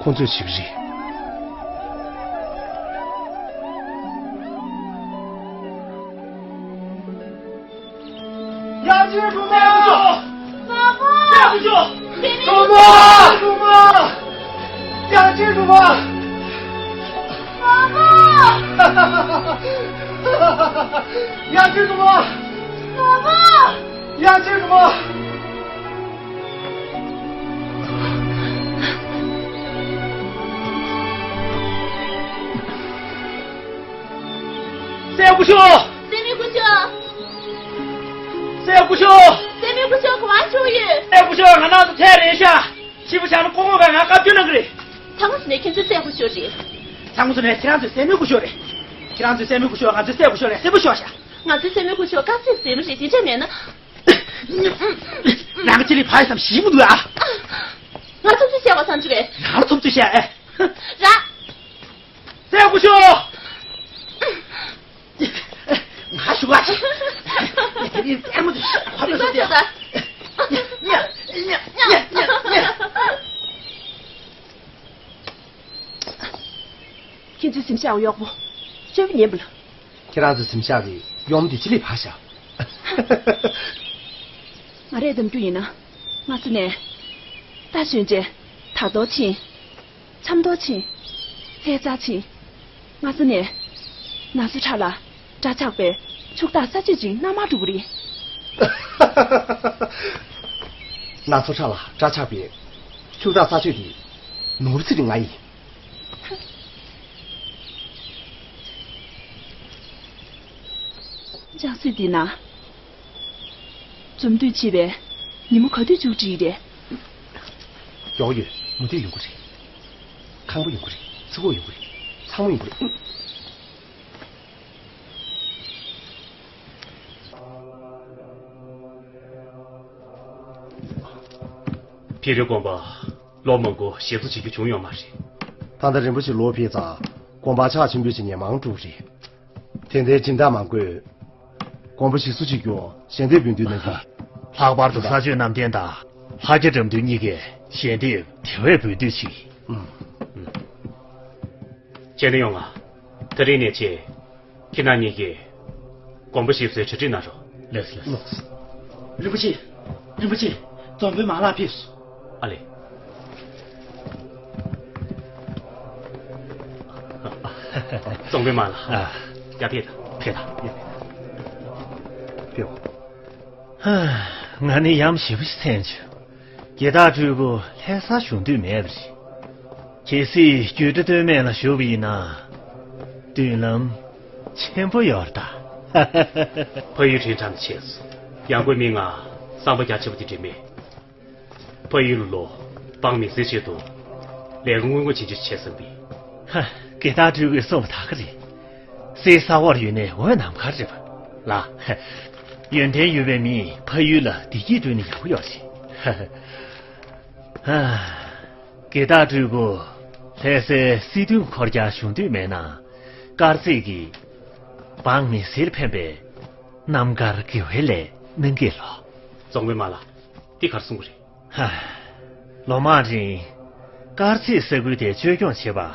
ཁོང་ཚོས་བྱེད་ཀྱི་རེད། ཡ་ཅེ་སྒྲོལ་མ། ཡ་ཅེ་སྒྲོལ་མ། ཡ་ཅེ་སྒྲོལ་མ། ཡ་ཅེ་སྒྲོལ་མ། ཡ་ཅེ་སྒྲོལ་མ། སྲས་སྐུ་ཞབས། སྲས་མོ་སྐུ་ཞབས། སྲས་སྐུ་ཞབས། སྲས་མོ་སྐུ་ཞབས་ག་པར་ཆུག་ཡོད། སྲས་སྐུ་ཞབས། ང་རང་ཚོ་ཚལ་རེད་ཤག་ཕྱི་པོ་བཞག་ན་ཀོ་ཀོ་ག་ང་བཀའ་བཀྱོན་གནང་གི་རེད། ཚང་མ་ཟེར་ནས་ཁྱེད་ཚོའི་སྲས་སྐུ་ཞབས་རེད། ཚང་མ་ཟེར་ནས་ཁྱེད་རང་ཚོའི་སྲས་མོ་སྐུ་ཞབས་རེད། ཁྱེད་རང་ཚོའི་སྲས་མོ་སྐུ་ཞབས། ང་ཚོའི་སྲས་སྐུ་ཞབས་ལས་སྲས་པོ་ཤོག་ཤག་ང་ཚོའི་སྲས་མོ་སྐུ་ཞབས་དཀར་ཟས་ཟས་མོ་རེད། དེ་འདྲ་མེད་ན། རང་གི་ཅི་ལི་ཕ་ཡི་བསམ་ཞིག་མི་འདུག་ཨ། ང་ཚོ་ཚོས་བཤད་པ་བསམ་རྒྱུ་རེད། རང་ལ་ཚོ་ཚོས་བཤད་ཨེ། ར། སྲས་སྐུ་ཞབས། ང་ཞུ་བ་ཆེ། དེ་རིང་སྲས་མོ་དེ་ཤ་ཁ་མེད་སོང་སྟེ། ཁྱེད་ཚོའི་གཟིམ་ཤག་གཡོག་པོ་ཅོ་བི་ཉན་པ་ལ། ཁྱེད་རང་ཚོའི་གཟིམ་ཤག་གི་གཡོག་མོ་དེ་ཅི་ལས་ཕར་བཞག་ང་རས་འདེམས་རྒྱུ་ཡིན་ན། སྔ་ས་ནས། རྟ་ཞོན་ཅན། དར་མདོག་ཕྱིན། ཆབ་མདོག་ཕྱིན། ཚལ་རྩྭ་ཕྱིན། སྔ་ས་ནས། ན་སོ་ཁྲ་ལ། སྐྲ་ཆག་པས། ཕྱུག་བདག་ས་གཅོད་ཅིང་མནའ་མར་འགྲོ་གི་རེད། ན་སོ་ཁྲ་ལ་སྐྲ་ཆག་པས། ཕྱུག་བདག་ས་གཅོད་དེ། ནོར་ཚིག་ང་ཡིན། ལྕགས་སྲེག་འདི་ན། འཛོམས་དུས་བྱས་པས། ཉིན་མོ་ག་དུས་མཇུག་སྒྲིལ་རེད། མགྱོགས་ཡོད། མུ་མཐུད་ཡོང་གི་རེད། ཁང་པ་ཡོང་གི་རེད། ཚི་གོ་ཡོང་གི་རེད། ཚང་མ་ཡོང་གི་རེད། ཕ་རི་དགོན་པ་ལོ་མང་པོ་ཞིག་གསོ་བྱེད་རྒྱུ་བྱུང་ཡོད་མ་རེད། ད་ལྟ་རིན་པོ་ཆེ་ལོག་ཕེབས་ཙང་དགོན་པ་ཆག་ཆེན་པོ་ཞིག་ཉེ་མང་འགྲོ་གི་རེད། དེ་འདྲའི་སྦྱིན་བདག་མང་པོས་དགོན་པ་ཞིག་གསོ་བྱེད་རྒྱུ་ཞལ་འདེབས་འབུལ་འདོད་གནང་གི། ལྷག་པར་དུ་ས་སྤྱོད་རྣམ་རྒྱལ་དང་ལྷ་རྒྱལ་དགྲ་འདུལ་གཉིས་ཀས་ཞལ་འདེབས་དེ་བས་འབུལ་འདོད་ཆེ། ཨུམ། བྱས་ན་ཡོང་ང་། དེ་རིང་ནས་བྱས། ཁྱེད་རྣམ་གཉིས་ཀྱིས་དགོན་པ་ཞིག་གསོའི་གྲ་སྒྲིག་གནང་རོགས། ལགས་སོ་ལགས་སོ། རིན་པོ་ཆེ། རིན་པོ་ཆེ། རྫོང་དཔོན་མ་ལགས་ཕེབས་སོང་། ཨ་ལེ། རྫོང་དཔོན་མ་ལགས། ཨ། ཡར་ཕེབས་དང་། ཕེབས་དང་། ཕེབས། ཧ། ང་ནི་ཡ་མཚན་ཞེ་པོ་ཞིག་འཚལ་བྱུང་། དགེ་སྟག་སྤྲུལ་སྐུ་ལྷ་སར་བཞུགས་འདོད་མེད་པ་རེད། གལ་སྲིད་རྒྱུད་གྲྭ་སྟོད་སྨད་ལ་བཞུགས་པ་ཡིན་ན། མདུན་ལམ་ཆེན་པོ་ཡོད་རེད་ད། ཕ་ཡུལ་རིན་ཐང་ཆེ་སོང་། ཡང་སྒོས་མིག་སྔར་བསམ་པ་རྒྱ་ཆེ་བ་དེ་འདྲ་མེད། ཕ་ཡུལ་ལ་ལོག་འབངས་མི་སེར་ཆེད་དུ་ལས་ཀ་དངུལ་དངོས་ཆེན་ཆེ་བྱེད་བསམ་པས། ཧ། དགེ་སྟག་སྤྲུལ་སྐུས་གསུངས་པ་ད་ག་རེད། གསེར་ས་འོག་ཡོད་ནའི་འོད་ནམ་མཁར་རེད་པ། ལགས། ཡོན་ཏན་ཡོད་པའི་མིས་ཕ་ཡུལ་ལ་བདེ་སྐྱིད་བསྐྲུན་ན་ཡག་པོ་ཡོད་རེད། ཧ། དགེ་སྟག་སྤྲུལ་སྐུ། ལྷ་སའི་སྲིད་དོན་འཁོར་རྒྱུག་བྱུང་འདོད་མེད་ན། དཀར་མཛེས་ཀྱིས་འབངས་མི་སེར་ཕན་པའི་རྣམ་དཀར་དགེ་བའི་ལས་གནང་གི་ལོ། རྫོང་དཔོན་མ་ལགས། འདི་ག་རེ་གསུང་གི་རེད། ཧ། ལོ་མང་རིང་། དཀར་མཛེས་ས་ཁུལ་དེ་བཅོས་སྐྱོང་བྱེད་པར་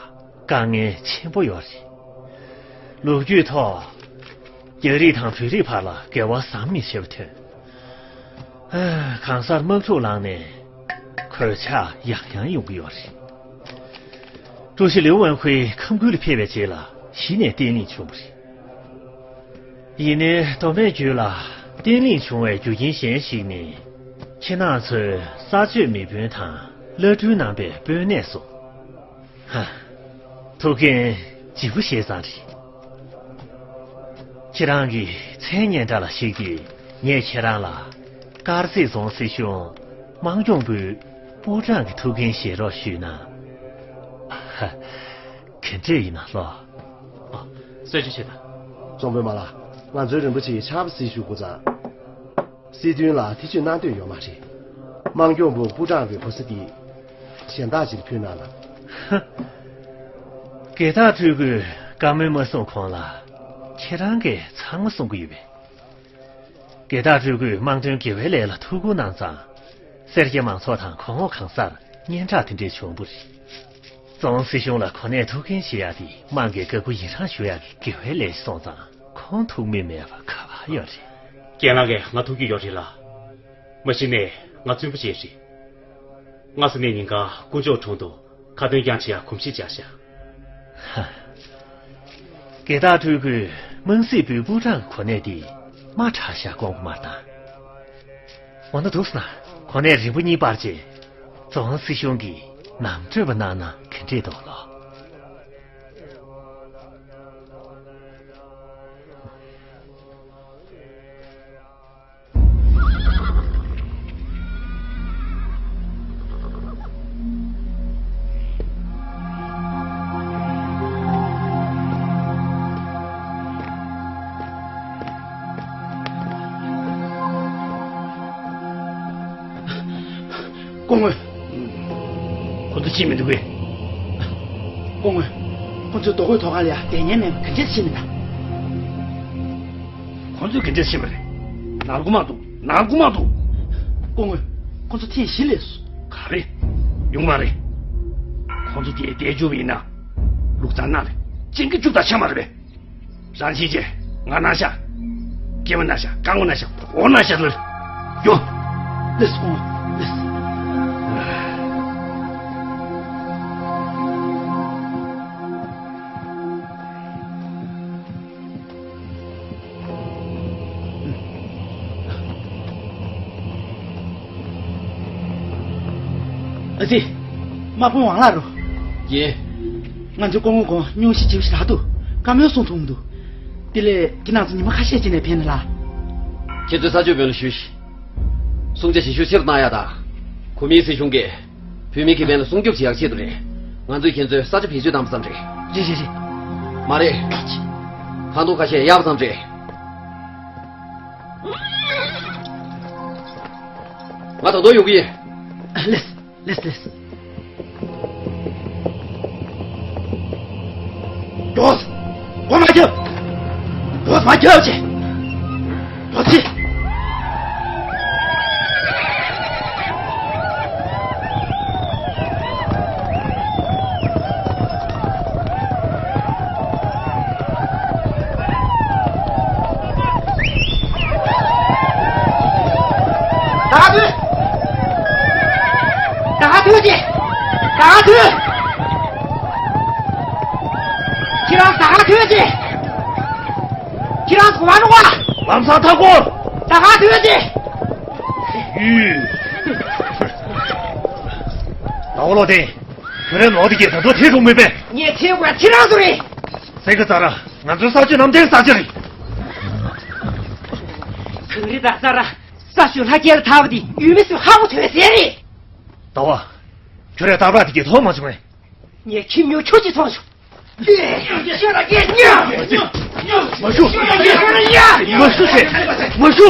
དཀའ་ངལ་ཆེན་པོ་ཡོད་རེད། ལོ་རྒྱུས་ཐོག་རྒྱ་རིགས་དང་བོད་རིགས་བར་ལ་འགལ་བ་ཟམ་མི་ཆད་པ་ཐོན། ཨ། གང་སར་དམག་འཁྲུག་ལངས་ནས་གོད་ཆག་ཡང་ཡང་ཡོང་གི་ཡོད་རེད། ཀྲུའུ་ཞི་ལིའུ་ཝན་ཧུའེ་ཁམས་ཁུལ་ལ་ཕེབས་པའི་རྗེས་ལ་གཞི་ནས་བརྟན་ལྷིང་བྱུང་བ་རེད། ཡིན་ནའི་མདོ་སྨད་རྒྱུད་ལ་བརྟན་ལྷིང་བྱུང་བའི་རྒྱུ་རྐྱེན་གཞན་ཞིག་ནི། ཁྱེད་རང་ཚོའི་ས་སྤྱོད་མི་དཔོན་དང་བླ་སྤྲུལ་རྣམ་པའི་དཔོན་གནས་སུ། ཧ། ཐུགས་འགན་ལྗིད་པོ་བཞེས་ཙང་རེད། ཁྱེད་རང་གི་མཚན་སྙན་གྲགས་ལ་གཞིགས་ཏེ་ངས་ཁྱེད་རང་ལ་དཀར་མཛེས་རྫོང་སྲིད་གཞུང་དམངས་སྐྱོང་པུའུ་པུའུ་ཀྲང་གི་ཐུགས་འགན་བཞེས་རོགས་ཞུས་ན། ཧ། ག་འདྲས་ཡིན་ན་ལོ། ཨ། གསོལ་ཇ་མཆོད་དང་། རྫོང་དཔོན་མ་ལགས། ང་ཚོའི་རིན་པོ་ཆེ་ཕྱག་དཔེ་གཟིགས་ཞུ་དགོས་ཙང་། སྲིད་དོན་ལ་ཐེ་བྱུས་གནང་འདོད་ཡོད་མ་རེད། དམངས་སྐྱོང་པུའུ་པུའུ་ཀྲང་གི་གོ་ས་འདི་གཞན་དག་ཅིག་ལ་ཕུལ་གནང་ལ། ཧ། དགེ་སྟག་སྤྲུལ་སྐུས་བཀའ་མོལ་མ་གསུང་གོང་ལ་ཁྱེད་རང་གིས་ཚང་མ་གསུང་གི་ཡོད་པས། དགེ་སྟག་སྤྲུལ་སྐུས་དམངས་དོན་དགེ་བའི་ལས་ལ་ཐུགས་ཁུར་གནང་ཙང་། སེར་སྐྱ་མང་ཚོགས་དང་གོང་འོག་གང་སར་སྙན་གྲགས་དེ་འདྲས་བྱུང་བ་རེད། རྫོང་སྲིད་གཞུང་ལ་གོ་གནས་ཐུགས་འགན་བཞེས་ཡག་དེ་དམངས་ཀྱིས་དགའ་མགུ་ཡི་རངས་ཞུ་ཡག་གི་དགེ་བའི་ལས་ཤིག་སོང་ཙང་ཁོང་ཐུགས་མི་མེད་པ་ག་པར་ཡོད་རེད། རྒན་ལགས་ཀྱིས་ང་ཐུག་གི་ཡོད་རེད་ལགས། མ་གཞི་ནས་ང་བཙུན་པོ་ཅིག་རེད། སྔ་ས་ནས་ཉིན་གང་དཀོན་མཆོག་དྲུང་དུ་ཁ་འདོན་རྐྱང་བྱེད་ཡག་གོམས་གཤིས་སྦྱར་ཤག། ཧ། དགེ་སྟག་སྤྲུལ་སྐུས་དམངས་སྲིད་པུའི་པུའུ་ཀྲང་གི་གོ་གནས་དེ་མ་ཁྲ་ཤག་དགོངས་པ་མ་བཏང་། འོ་ན་འདུག་ཟེར་ན་གོ་གནས་རིམ་པ་གཉིས་སྤར་རྗེས་རྫོང་སྲིད་གཞུང་གིས་ནང་གྲོས་པ་གནང་ན་ག་འདྲས་འདུག་ལོ། སྐུ་ངོ། ཁོ་ཚོ་ཤི་མི་འདུག་གས། སྐུ་ངོ། ཁོ་ཚོའི་རྡོ་བརྐོས་ཐོག་ཁ་ལ་ཡ་སྡོད་མཁན་མེད་པ་ག་འདྲས་ཤི་མི་འདུག། ཁོ་ཚོས་ག་འདྲས་ཤི་བ་རེད། ནར་གུ་མ་འདུག། ནར་གུ་མ་འདུག། སྐུ་ངོ། ཁོ་ཚོ་ཐེངས་བཞི་སླེབས་སོང་། ག་རེ། ཡོང་མ་རེད། ཁོ་ཚོ་དེ་བསྡད་རྒྱུ་ཡིན་ན། ལུག་རྫ་ནང་ལ་ཅིང་གི་ཅུག་དང་ཆ་མ་རེད་པས། རང་བཞིན་ཅན་ང་ན་ཤ། སྐྱེ་བ་ན་ཤ། རྐང་པ་ན་ཤ། འོ་ན་ཤ་ལ་ཡོ། ལེས་ཀོང་ལེས། ཨ་ཙི། དམག་དཔོན་ཝང་ལགས་རོ། ཡེ། ང་ཚོའི་སྐུ་ངོ་ཁོང་སྙུང་གཞི་བྱིའུ་ཞིག་རག་འདུག། བཀའ་མོལ་གསུང་ཐུབ་མི་འདུག། དེ་ལས་ཁྱེད་རང་ཚོ་ཉི་མ་ཁ་ཤས་རྗེས་ནས་ཕེབས་ན་ལ། ཁྱེད་ཚོས་ས་ཆ་བོད་ལ་ཞུས་ཤིག། སྲུང་བྱ་ཞིབ་ཤུགས་ཆེ་རུ་གཏང་ཡག་དང་། བོད་མིའི་སྲིད་གཞུང་གིས་བོད་མིའི་ཁེ་ཕན་ལ་སྲུང་སྐྱོབ་བྱེད་ཡག་ཆེད་དུ་རེད། ང་ཚོས་ཁྱེད་ཚོའི་ས་ཆ་བེད་སྤྱོད་བཏང་བ་ཙམ་རེད། རེད་རེད་རེད། མ་རེད། ཁ་འདོན་ཁ་ཤས་གཡར་བ་ཙམ་རེད། ང་ད་དུང་ཡོང་གི་ཡིན། ལེས། ལེས་ལེས། འགྲོ། སྒོ་མ་ཁྱབ། འགྲོ་མ་ཁྱབ་ཅེ། འགྲོ་ཅེ། ད་ག་དུས། ད་ག་དུས་ཀྱི། ད་ག་དུས། ཁྱེད་རང་ད་ག་དུས་ཀྱི། ཁྱེད་རང་གོ་བ་འགྲོ་བ། ལམ་སང་ཐག་གོ། ད་ག་དུས་ཀྱི། ཡུས། ནོར་བུ་བློ་ལྡན། ཁྱོད་རའི་ནོར་དེ་གས་ད་དུང་ཐེ་གཏོགས་མེད་པས། ངས་ཐེ་དགོས་ཁྱེད་རང་ཚོ་རེད། སེང་གེ་ཙ་ར། ང་ཚོའི་ས་ཆ་ནམ་ཟླའི་ས་ཆ་རེད། གངས་རི་དང་ཙ་ར། ས་ཞོད་ལྷ་རྒྱལ་ལ་ཐར་བ་དེ་ཡུལ་མི་ཚོས་ཧ་གོ་ཐུབ་པའི་ཟས་རེད། ཟླ་བ། ཁྱོད་རའི་རྟག་པར་དེ་གས་མཐོང་མ་བྱུང་ངས། ངས་ཁྱིམ་ཉོ་ཁྱོད་ཀྱིས་མཐོང་བྱུང་། མ་ཤོད། མ་ཤོད། མ་ཤོད། ཁོ་ཚོ་ལ། ཨ། མ་ཤོད།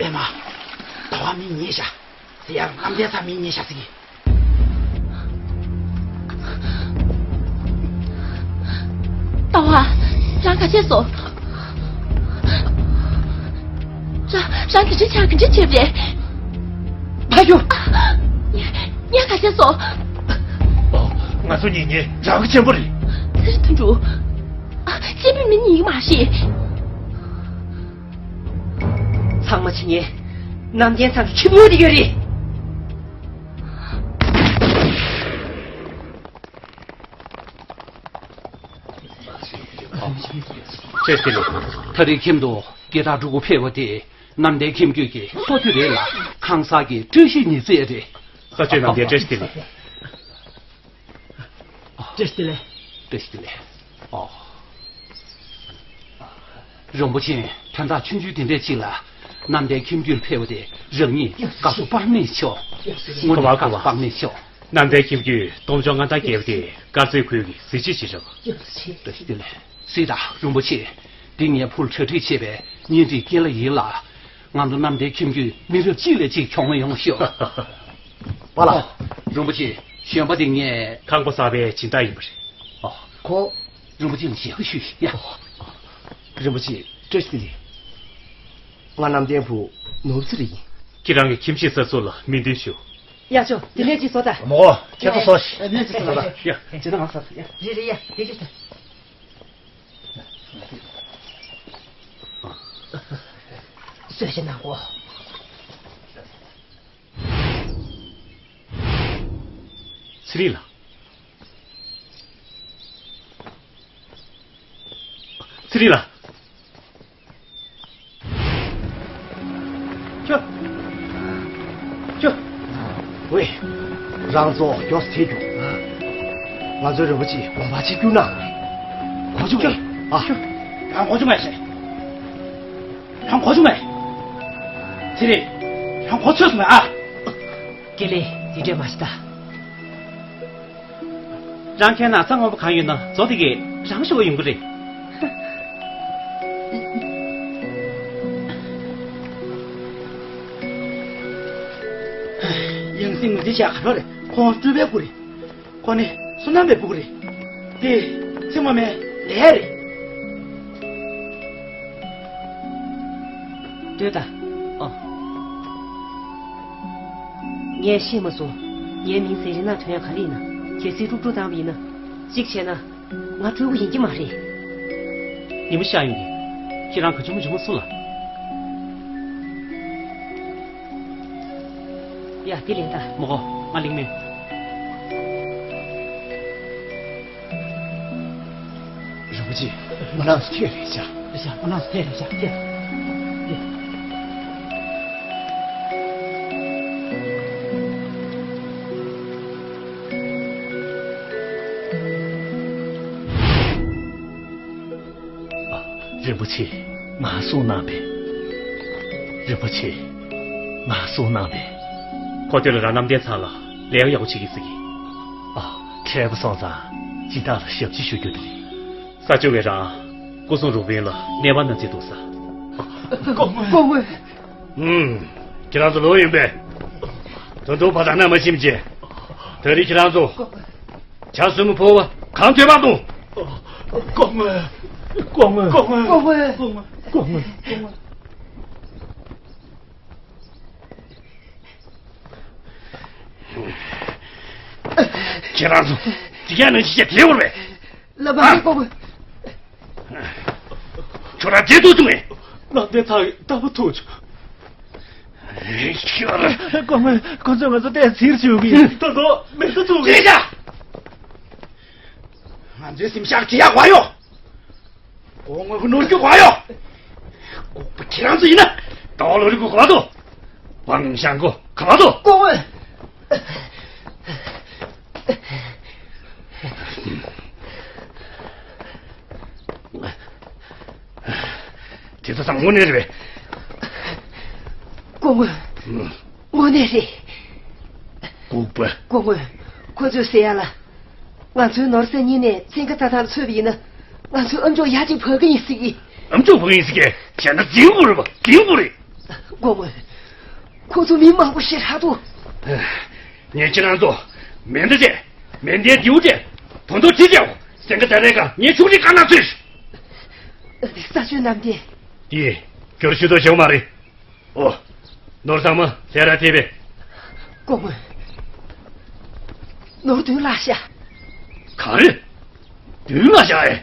པད་མ། ཟླ་བ་མི་རྙེད་ཤག། ཟེར་ཡ་རང་ལམ་སེང་མི་རྙེད་ཤག་ཟེར་གི། ཟླ་བ། རང་ག་བྱས་སོང་། རང་རང་ག་འདྲ་བྱས། ག་འདྲ་བྱས་པ་རེད། ཕ་ཡུལ། ངས་ག་བྱས་སོང་། ང་ཚོ་གཉིས་གཉིས་རང་གི་གཅེན་པོ་རེད། ཚེ་རིང་དོན་གྲུབ། ཨ། གཅེན་པོའི་མི་གཉིས་མ་ཤེས། ཚང་མ་ཕྱི་ཉིན་ནམ་རྒྱལ་ཚང་གི་ཁྱིམ་ཡོད་དེ་ཡོད་རེད། བཀྲ་ཤིས་བདེ་ལེགས། ད་རེས་ཁྱིམ་དུ་དགེ་སྟག་ཕྲུ་གུ་ཕེབས་པ་དེ་ནམ་ཟླའི་ཁྱིམ་རྒྱུད་ཀྱི་སོ་ཐུ་རེད་ལ། ཁང་གསར་གྱི་བཀྲ་ཤིས་ཉི་ཟེར་རེད། ས་ཆོས་ནམ་ཟླའི། བཀྲ་ཤིས་བདེ་ལེགས། བཀྲ་ཤིས་བདེ་ལེགས། བཀྲ་ཤིས་བདེ་ལེགས། ཨོ། རིན་པོ་ཆེ། དོན་དག་ཆུང་ཆུང་དེ་འདྲས་ཅིག་ལ། ནམ་ཟླའི་ཁྱིམ་རྒྱུད་ཕེབས་པ་དེ་རང་ཉིད་དགའ་སྤོབས་དཔག་མེད་ཤོག། དངོས་གནས་དགའ་སྤོབས་དཔག་མེད་ཤོག། ནམ་ཟླའི་ཁྱིམ་རྒྱུད་སྟོབས་འབྱོར་མངའ་ཐང་རྒྱས་པ་དེ་དཀར་མཛེས་ཁུལ་གྱི་གཟི་བརྗིད་ཅིག་རེད་པ། བཀྲ་ཤིས་བདེ་ལེགས། གཟིགས་དང་རིན་པོ་ཆེ། འདི་ངའི་བུར་གྲ་སྒྲིག་བྱས་པའི་བརྙན་འཕྲིན་རྒན་ལགས་ཡིན་ལ། ང་ཚོ་ནམ་ཟླའི་ཁྱིམ་རྒྱུད་མི་རབས་གཅིག་ལས་གཅིག་གྱོང་མེད་ཡོང་ཤོག། པཱ་ལགས། ཨོ། རིན་པོ་ཆེ། གཞོན་པ་དེ་ངས། ཁང་པ་གསར་པའི་སྦྱིན་བདག་ཡིན་པ་རེད། ཨོ། ཁོ། རིན་པོ་ཆེ་ལ་ཞལ་བཀོད་ཞུས་ཤིག་ཡ། ཨོ། རིན་པོ་ཆེ། བཀྲ་ཤིས་བདེ་ལེགས། ང་གནམ་བསྟན་ཕུ་ནོར་ཚེ་རིང་ཡིན། ཁྱེད་རང་གི་ཁྱིམ་གཞིས་ས་ཚོ་ལ་མི་འདུན་ཞུ། ཡ་ཆོ། དེ་ནས་ཅིག་བཟོ་ད། མོ། ཁྱེད་ཚོ་ཟོ་ཤིག་ཨ་ནས་ཅིག་བཟོ་ད། ཡ། ཇི་ལྟར་ང་ཟ་ཡ། རེད་རེད་ཡ། དེ་ཅིག་ཟ། གསོལ་ཇ་གནང་གོ། ཚེ་རིང་ལགས། ཚེ་རིང་ལགས། ཁྱོད། ཁྱོད། ཝེ། རང་ཚོ་མགྱོགས་སེ་ཐལ་རྒྱུགས། ང་ཚོའི་རིན་པོ་ཆེ་དགོངས་པ་ཆེ་བསྐྱུར་གནང་། གོ་བྱུང་། ཨ། ཁྱོད། རང་གོ་བྱུང་ངས་ཤེས། རང་གོ་བྱུང་ངས། ཚེ་རིང་། རང་གོ་ཚོད་སོང་ངས་ཨ། དགེ་ལེགས། དེ་འདྲས་མ་བྱེད་ད། རང་ཁྱེད་ན་ཚ་སྔོན་པོ་གང་ཡོད་ན་མཛོ་དེ་གས་རང་ཞུ་བ་ཡོང་གི་རེད། ཡང་སྲིད་ངོས་འཛིན་བྱས་ག་འདྲ་རེད། ཁོང་སྤྲུལ་པའི་སྐུ་རེད། ཁོ་ནི་བསོད་ནམས་པའི་སྤུ་གུ་རེད། དེ་ཚེ་སྔོན་མའི་ལས་རེད། ལྟོས་དང་། ཨ། ངས་ཤེས་མ་སོང་། ངའི་མིང་ཟེར་རི་ན་དོན་ཡང་ག་རེ་ཡིན་ན། གལ་སྲིད་དཀྲུག་དཀྲུག་བཏང་བ་ཡིན་ན། གཅིག་བྱས་ན། ང་སྤྲུལ་སྐུ་ཡིན་གྱི་མ་རེད། ཉི་མ་ཤར་ཡོང་གི། ཁྱེད་རང་ག་བྱུང་མ་བྱུང་བ་སུ་ལ། ཡ་དེ་ལེན་ད། མོ་གོ། ང་ལིང་མེད། རིན་པོ་ཆེ། ང་རང་ཚོ་ཐད་རེད་ཤག་རེད་ཤག་ང་རང་ཚོ་ཐད་རེད་ཤག་ཐད། རིན་པོ་ཆེ། ང་གསུང་གནང་པས། རིན་པོ་ཆེ། ང་གསུང་གནང་པས། ཁོ་དེ་ལ་རང་རྣམ་ལྡན་ཚང་ལ་ལས་ཀ་ཡག་པོ་བྱེད་ཀྱི་ཟེར་གི། ཨ། འཕྲལ་པོ་སོང་ཙང་སྦྱིན་བདག་ལ་ཞབས་ཕྱི་ཞུ་རྒྱུ་དེ་རེད། ས་ཆུ་བས་རང་སྐུ་སྲུང་རུ་དཔོན་ལ་གནས་བབ་གནང་རྩིས་འདུག་ས། སྐུ་ངོ་། སྐུ་ངོ་། ཨུམ། ཁྱེད་རང་ཚོ་ལོག་ཡིན་པས། ད་དུང་ཕ་ཐང་ན་མ་ཕྱིན་བྱས། ད་རེས་ཁྱེད་རང་ཚོ། ཇ་སྲུ་མོ་ཕོ་བ་གང་ཐོས་པ་དང་། སྐུ་ངོ་། སྐུ་ངོ་། སྐུ་ངོ་། སྐུ་ངོ་། སྐུ་ངོ་། ཁྱེད་རང་ཚོ་དེ་ག་ནང་ཅི་བྱས་དེ་བོར་བས། ལབ་པ་རེད་སྐུ་ངོ། ཁྱོད་རང་བྲེལ་ཐུག་བྱུང་ངས། ལག་པའི་ཚགས་ཀྱི་རྟ་ཕོ་ཐུག་བྱུང་། ཁྱོད་རང་། སྐུ་ངོ། ཁོ་ཚོས་ང་ཚོ་ལྟས་ཚིར་བྱུང་གི། ད་དུང་མེ་ཤ་བཙུགས་གི། ཅི་བྱ། ང་ཚོའི་སེམས་ཤག་ཅི་ཡག་བ་ཡོད། སྐུ་ངོ་གི་ནོར་རྒྱུ་ག་ཡོད། ལྐུགས་པ་ཁྱེད་རང་ཚོ་ཡིན་ན། ད་ལོ་རི་གུ་ག་བ་དོ། བང་ཞང་གོ་ག་བ་དོ། སྐུ་ངོ། དེ་ཚོ་ཚང་དངོས་གནས་རེད་པས། སྐུ་ངོ། ཨུམ། དངོས་གནས་རེད། ལྐུགས་པ། སྐུ་ངོ། ཁོ་ཚོས་ཟེར་ཡ་ལ། ང་ཚོའི་ནོར་ས་གཉིས་ནས་ཚན་ཁ་ད་ཐང་ཚོས་པ་ཡིན་ན། ང་ཚོའི་ཨམ་ཅོག་ཡ་གཅིག་བབས་ཀྱི་ཡིན་ཟེར་གི། ཨམ་ཅོག་བབས་ཀྱི་ཡིན་ཟེར་གི། བྱས་ན་འཛིང་དགོས་རེད་པ། འཛིང་དགོས་རེད། སྐུ་ངོ། ཁོ་ཚོ་མི་མང་པོ་ཞིག་ཧྲག་འདུག་ངས་ཁྱེད་རང་ཚོ་མེ་མདའ་སྤྲད། མེ་མདའི་མདེའུ་སྤྲད། དོན་དོ་ཁྲིད་སྤྲད། སེང་གེ་ད་རེས་ཀ་ངས་ཕྱུགས་རིགས་བཀའ་གནང་ཚུལ། ས་ཆུ་གནམ་བདེ། དེ་སྐྱོར་ཞུ་དོ་བྱེད་མ་རེད། ཨོ། ནོར་ཚང་མ་ལྷས་ར་ཐེབས་པས། སྐུ་ངོ། ནོར་བདུན་ལྷག་ཤག་ག་རེ། བདུན་ལྷག་ཤག་ཨེ།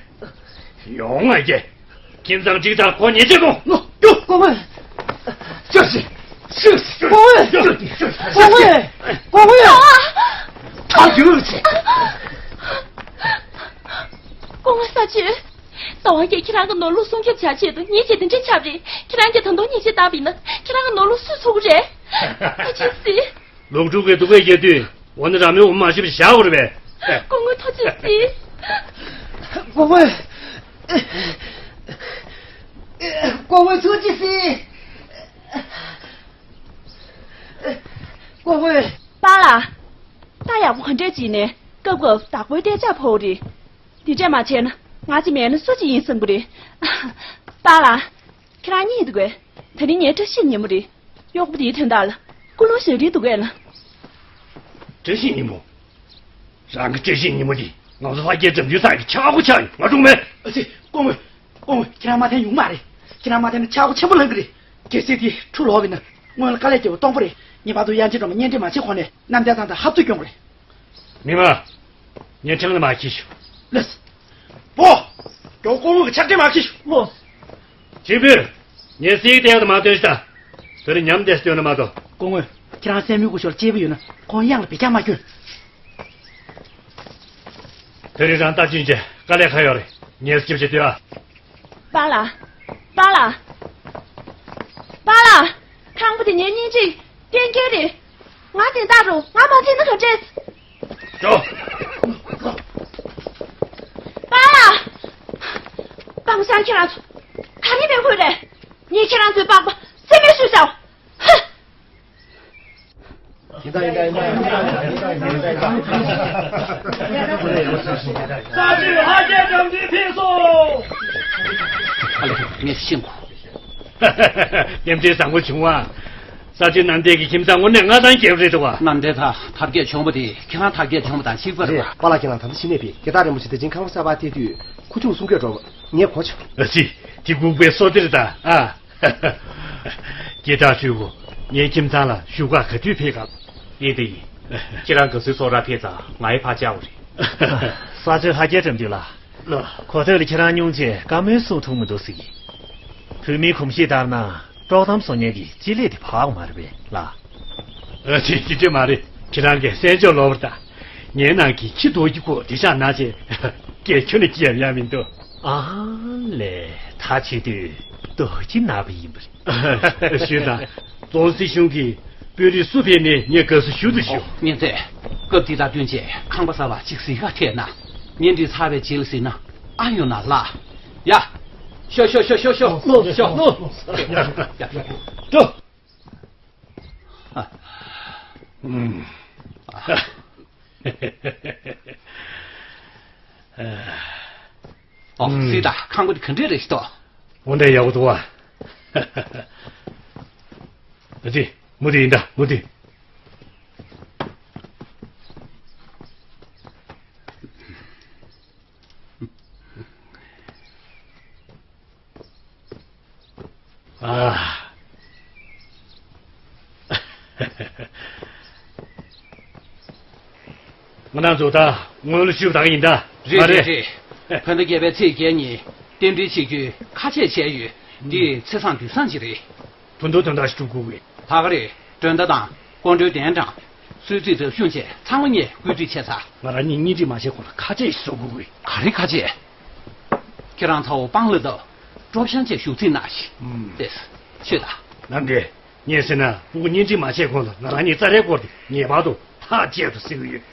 ཡོང་ང་རྒྱལ། ཁྱིམ་ཚང་གཅིག་དང་ཁོ་ཉེས་ཆད་གོ། ལོ། སྐུ་ངོ། ཤོག་ཤིག་ཤོག་ཤིག་སྐུ་ངོ། སྐུ་ངོ། སྐུ་ངོ། ཐག་གཅོད་བྱེད། སྐུ་ངོ་ས་ཆོས། ད་ཝང་གིས་ཁྱེད་རང་གི་ནོར་ལུག་སྲུང་སྐྱོབ་བྱ་ཆེད་དུ་ཉེས་ཆད་དེ་འདྲ་བཅག་པ་རེད། ཁྱེད་རང་གིས་ད་དུང་ཉེས་ཆད་བཏང་བ་ཡིན་ན་ཁྱེད་རང་གི་ནོར་ལུག་སུས་འཚོ་གི་རེད། ཨ་ཅེ་སི། ལོག་འགྲོ་གི་འདུག་གས་རྒྱལ་དུས་འོ་ན་རང་མོས་འོ་མ་ཞིབ་བཞག་དགོས་རེད་པས། སྐུ་ངོ་ཐུགས་རྗེ་གཟིགས། སྐུ་ངོ། སྐུ་ངོ་ཐུགས་རྗེ་གཟིགས། སྐུ་ངོ། པཱ་ལགས། ད་ཡག་པོ་ག་འདྲས་བྱས་ནས་སྐབས་སྐབས་བདག་པོའི་སྟོད་ཆ་ཕོག་རེད། དེ་འདྲས་མ་བྱས་ན་ང་གཅིག་མེད་ན་སུ་གཅིག་ཡིན་བསམ་གི་རེད། པཱ་ལགས། ཁྱེད་རང་གཉིད་འདུག་གས། ད་རིང་ངའི་བཀྲ་ཤིས་ཉིན་མོ་རེད། གཡོག་པོ་དེའི་དོན་དག་ལ་ཀུན་སློང་ཞེ་དྲག་འདུག་གས་ལ། བཀྲ་ཤིས་ཉིན་མོ། རང་གི་བཀྲ་ཤིས་ཉིན་མོ་འདི་ང་ཚོ་ལྷ་རྒྱལ་འགྲམ་རྒྱུད་ཚང་གི་ཆག་སྒོ་ཆགས་ཡིན་ང་སྒྲུང་མེད། ཨ་ཙི། སྐུ་ངོ། སྐུ་ངོ་ཁྱེད་རང་མ་འཐེན་ཡོང་མ་རེད། ཁྱེད་རང་མ་འཐེན་ན་ཆག་སྒོ་ཆེན་པོ་ལངས་གི་རེད། གལ་སྲིད་དེ་འཁྲུག་ལོག་པ་ཡིན་ན་སྔོན་ལ་དཀའ་ལས་བརྒྱབ་པ་སྟོང་པ་རེད། ངེས་པར་དུ་དབྱངས་ཅན་སྒྲོལ་མ་གཉེན་སྒྲིག་མ་བྱེད་གོང་ནས་རྣམ་རྒྱལ་ཚང་དང་ཧབ་ཐུབ་སྐྱོང་དགོས་རེད། མི་མང་། ངས་ཁྲང་ལ་མར་འཁྱེར་ཤོག་ལགས་སོ། པོ། མགྱོགས་སྐུ་ངོ་གི་ཕྱག་སྦྲེལ་མར་འཁྱེར་ཤོག་ལགས་སོ། ཆིབས་པུས། ངས་སྲིད་དེ་ཡག་ཏུ་མ་སྟོན་ཤིག་ད། དེ་རིང་ཉམས་བསྡད་སྟོན་ན་མ་གཏོགས། སྐུ་ངོ། ཁྱེད་རང་སྲས་མོའི་སྐུ་ཞབས་ལ་གཅེས་པོ་ཡོད་ན་ཁོང་གཡང་ལ་བེད་སྤྱོད་མ་སྐྱོན། དེ་རིང་རང་རྟ་གཅིན་ཆེ་དཀའ་ལས་ཁག་ཡོད་རེད། ངས་སྐྱིད་ཆེ་ལྟོས་ཨ། པཱ་ལགས། པཱ་ལགས། པཱ་ལགས། ཁང་པ་དེ་ངའི་སྙིང་རྗེ་གཏན་འཁེལ་རེད། ང་དེ་ལྟ་རུ་ང་མ་འཐེན་ན་ག་འདྲས། འགྲོ། པཱ་ལགས། པཱ་ལགས་ཁྱེད་རང་ཚོ་ག་རེ་བྱེད་དགོས་རེད། ངས་ཁྱེད་རང་ཚོའི་པགས་པ་སེམས་མེད་བཟོས་ཤག་ཧ། ཡིན་ད་ཡིན་ད་ཡིན་ད་ཡིན་ད་ཡིན་ད་ཡིན་ད། ས་ཆུ་ཧ་ཅང་གྲང་འདི་ཕེབས་སོང་། ཨ་ལས་ངས་ཤེས་གོ། རྟེན་འབྲེལ་བཟང་པོ་བྱུང་བ། ས་ཆུ་གནམ་བདེ་གི་ཁྱིམ་ཚང་དངོས་གནས་མངའ་ཐང་རྒྱས་པ་རེད་འདུག་བ། གནམ་བདེ་ད་ཐབས་མཁས་བྱུང་བ་དེ་ཁྱེད་རང་ཐབས་མཁས་བྱུང་བ་དང་གཅིག་པ་རེད་རེད། པ་པཱ་ལགས་ཁྱེད་རང་ད་ལྟ་ཕྱི་ནས་ཕེབས། རྒྱལ་དར་རིན་པོ་ཆེ་དེ་ཅིང་ཁང་པ་གསར་པར་ཐེ་དུས་ཁུ་ཆུང་གསུང་སྐད་སྒྲོག་ངས་གོ་བྱུང་། ཨ་ཙི། དེ་ལྐུགས་པའི་སོ་ཏེར་ད་ཨ། སྐྱེ་དག་ཕྲུ་གུ། ངའི་ཁྱིམ་ཚང་ལ་བཞུགས་སྒར་ག་དུས་ཕེབས་ག་ཡིན་དེ་ཡིན། ཁྱེད་རང་ག་ཚོད་སོ་ར་ཕེབས་ཙང་ང་ཡི་ཕར་བཅར་བ་རེད། ས་ཆ་ཧ་ཅང་འགྲིམ་དུས་ལ། ལགས། གོ་ཐོས་ལ་ཁྱེད་རང་སྙུང་ཆེ་བཀའ་མོལ་གསུང་ཐུབ་མི་འདུག་ཟེར་གི། བོད་མིའི་གོམས་གཤིས་ལྟར་ན་དཀྲོག་གཏམ་བཟོ་མཁན་གྱི་སྤྱི་ལས་དེ་ཕག་མ་རེད་པས་ལགས། ཨ་ཙི་ཅི་སྟེ་མ་རེད། ཁྱེད་རང་གིས་གསན་ཕྱོགས་ལོག་པ་རེད་ད། ངའི་ནང་གི་ཁྱི་རྡོ་རྗེ་ཁོ་དེ་ཤག་ན་ཆེ། སྐད་ཁྱོན་ནས་སྐྱེ་ཡ་ཡ་མི་འདུག་ཨ་ལས་ད་བྱེད་དུས་རྡོ་རྗེ་ནག་པོ་ཡིན་པ་རེད། ཞུས་དང་། རྫོང་སྲིད་གཞུང་གི་དཔོན་རིགས་སུ་ཕེབས་ནས་ངས་དགའ་བསུ་ཞུ་དུ་ཞུ། ཉན་ཚེ། སྐབས་འདི་དང་བསྟུན་བྱས་ཁང་པ་གསར་པ་གཅིག་གཟིགས་ག་ཐད་ན། གཉེན་སྒྲིག་ཚར་བའི་རྗེས་ལ་གཟིགས་ན་ཨ་ཡོང་ན་ལ། ཡ། ཤོག་ཤོག་ཤོག་ཤོག་ཤོག་ཤོག་ཤོག་འགྲོ། ཨོ། སྲིད་ད་ཁང་པ་འདི་ག་འདྲས་རེད་ཤི་ཏོ། འོ་འདྲ་ཡག་པོ་འདུག་བ། ཨ་ཙི། མུ་དེ་ཡིན་ད་མུ་དེ། ཨ། ང་རང་ཚོ་ད་སྔོན་ལ་ཞུས་པ་ད་ག་ཡིན་ད། རེད་མ་རེད། རེད་རེད། བོད་ཟླ་བརྒྱད་པའི་ཚེས་བརྒྱད་ཉིན་རྟེན་འབྲེལ་བྱེད་རྒྱུའི་ཁ་ཆད་བྱས་ཡོད། འདི་ཚེས་བཟང་དུས་བཟང་ཅིག་རེད། བུ་མདོ་དོན་དག་ཞིག་སྒྲུབ་དགོས་ཀྱི། ད་ག་རེད། མགྲོན་བརྡ་དང་སྐུ་མགྲོན་གདན་དྲངས། གསོལ་ཚིགས་དང་གཞུང་ཆེན་ཚང་མ་ངས་བཀོད་སྒྲིག་བྱས་ཚར། ང་རང་གཉིས་གཉེན་སྒྲིག་མ་བྱས་གོང་ལ་ཁ་ཆད་ཞིག་བཟོ་དགོས་ཀྱི། ག་རེ་ཁ་ཆད། ཁྱེད་རང་ཚ་བོ་སྤང་ལ་དང་། སྤྲོ་སྤྱང་བཅས་བཞུགས་ཚིག་ན་ཞིག་ཨུམ། ཏེས། ཆོས་དང་། ནམ་རྒྱལ། ངས་ཟེར་ན་ཕྲུ་གུ་གཉེན་སྒྲིག་མ་བྱས་གོང་ལ་ང་རང་གཉིས་རྩ་རའི་སྐོར་དེ་ངེས་པར་དུ་ཐག་བཅད་དུ་ཟེར་གྱི་ཡོད།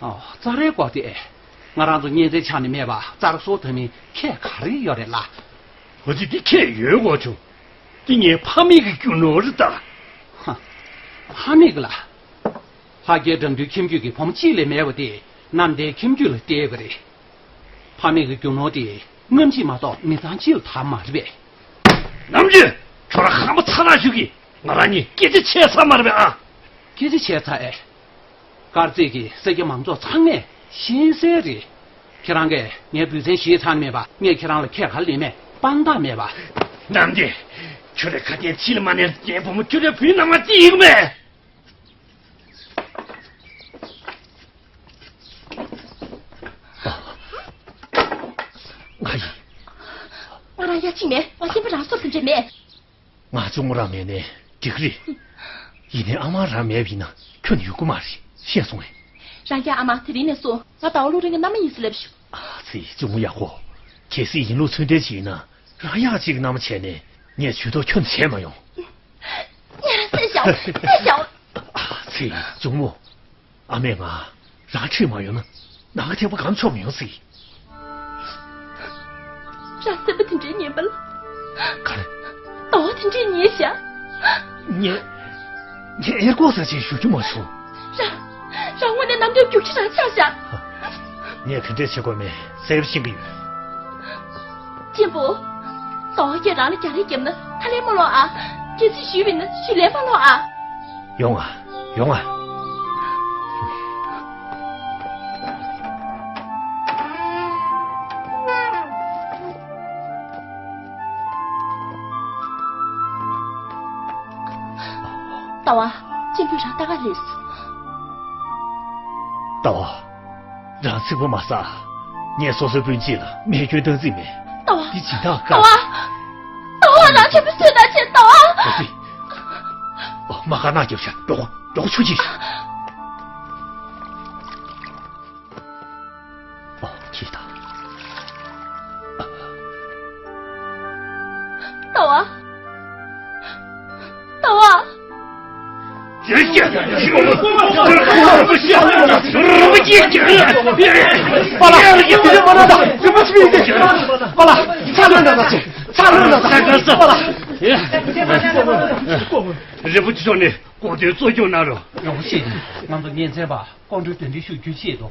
ཨོ། རྩ་རའི་སྐོར་དེ། ང་རང་ཚོ་གཉེན་ཚན་ཆགས་ནས་མེད་པ་རྩ་ར་སོ་ཐ་མི་ཁྱད་ག་རེ་ཡོད་རེད་ལ། འོ་ཙི་འདི་ཁྱད་ཡོད་གོ་བྱུང་། འདི་ངའི་ཕ་མེས་ཀྱི་རྒྱུ་ནོར་རེད་ད། ཧ། ཕ་མེས་ཀྱི་ལ། ལྷ་རྒྱལ་དགྲ་འདུལ་ཁྱིམ་རྒྱུད་ཀྱི་བུ་མོ་གཅིག་ལས་མེད་པ་དེ་གནམ་བདེ་ཁྱིམ་རྒྱུད་ལ་བལྟས་པ་རེད། ཕ་མེས་ཀྱི་རྒྱུ་ནོར་དེ་རྔམ་བརྗིད་མ་གཏོགས་མི་ཚང་གཅིག་ལ་དར་མ་རེད་པས། ནམ་རྒྱུན་ཁྱོད་རང་ཧམ་པ་ཚ་ཐག་ཞུ་གི། ང་རང་གཉིས་སྐད་ཆ་བྱས་ཚར་མ་རེད་པས་ཨ། སྐད་ཆ་བྱས་ཚར་ཨེ། དཀར་མཛེས་ཀྱི་སེར་སྐྱ་མང་ཚོགས་ཚང་མས་ཤེས་གསལ་རེད། ཁྱེད་རང་གིས་ངའི་བུ་མཚན་བཞེས་ཚར་ནས་མེད་པ། ངས་ཁྱེད་རང་ལ་ཁས་ག་ལེན་མེད། དཔང་རྟགས་མེད་པ། ནམ་རྒྱུན་ཁྱོད་རའི་ཁ་རྒྱན་ཕྱི་ལ་མ་ནས་རྒྱན་བུ་མོ་ཁྱོད་རའི་བུའི་ནང་མ་ཅི་ཡིན་མེད། ང་ཡིན། ང་རང་ཡ་གཅིག་མེད། ང་ཤན་པ་རང་སོར་དུ་འདྲེ་མེད། ང་གཅུང་མོ་རང་མེད་ནས་འགྲིག་གི་རེད། ཡིན་ནའི་ཨ་མ་རང་མེད་པ་ཡིན་ན་ཁྱོན་ནས་ཡོང་གི་མ་རེད། ཤེས་སོང་ངས། རང་རྒྱལ་ཨ་མ་དེ་རིང་ནས་བཟུང་ང་ཟླ་བ་ལོ་རིང་གི་མནའ་མ་ཡིན་ཟེར་ལབ་ཤོག་ཨ་ཙི་གཅུང་མོ་ཡག་པོ། གལ་སྲིད་ཡིན་ལུགས་ཚུལ་ལྡན་ཞིག་ཡིན་ན་རང་ཡག་གཅིག་གི་མནའ་མ་བྱས་ནས་ངས་ཇུས་གཏོགས་ཁྱོན་ནས་བྱས་མ་ཡོང་། ངས་རང་བསད་བཞག་བསད་བཞག་ཨ་ཙི་གཅུང་མོ། ཨ་མས་ང་རང་ཁྲིད་མ་ཡོང་ན་ནམ་མཁའ་ཐེག་པ་སྒང་མཆོང་མི་ཡོང་ཟེར། རང་སེམས་པ་དེ་འདྲའི་ངན་པ་ལ། ག་རེ། ཟླ་བ་དེ་འདྲའི་ཉེས་བཞག་ངས། ངས་ཨེ་ལྐོག་ཟ་ཆེད་ཞུ་རྒྱུ་མ་བྱུང་། རང་། རང་དངོས་གནས་རྣམ་རྒྱལ་རྒྱུག་ཁྱི་རང་ཆགས་བཞག་ངས་དེ་འདྲས་བྱེད་དགོས་མེད་གསལ་པོ་ཤེས་ཀྱི་ཡོད། གཅེན་པོ། ཟླ་བ་ཁྱེད་རང་ལ་རྒྱག་རེས་བརྒྱབ་ན་ཁ་ལན་མ་ལོག་ཨ། གལ་སྲིད་ཞུས་པ་ཡིན་ན་ཞུས་ལན་མ་ལོག་ཨ། ཡོང་ང་། ཡོང་ང་། ཟླ་བ། གཅེན་པོས་རང་ལྟ་ག་སླེབས་སོང་། ཟླ་བ། རང་ཚིག་པ་མ་ཟ། ངས་སོ་སོའི་སྤུན་མཆེད་ལ་རྨས་སྐྱོན་བཏང་རྩིས་མེད། ཟླ་བ། འདི་སྦྱིན་བདག་ཟླ་བ། ཟླ་བ། རང་གཅེན་པོ་གསོད་ན་ཆེ། ཟླ་བ། ཨོ་ཙི། ཨོ། མ་དཀར་ནག་རྒྱབ་ཤག་འགྲོ་གོ། འགྲོ་གོ། ཆུ་གཅིག་ཨོ། ཁྱི་དང་། ཟླ་བ། ཟླ་བ། པཱ་ལགས། པཱ་ལགས། ཚ་ལྷོད་གནང་དང་། ཚ་ལྷོད་གནང་དང་། པཱ་ལགས། རིན་པོ་ཆེ་མཆོག་ནས་གོ་སྟོན་གཙོ་སྐྱོང་གནང་རོགས། རིན་པོ་ཆེ། ང་ཚོ་གཉེན་ཚན་པ་སྐུ་མགྲོན་གདན་འདྲེན་ཞུ་རྒྱུའི་ཆེད་དུ་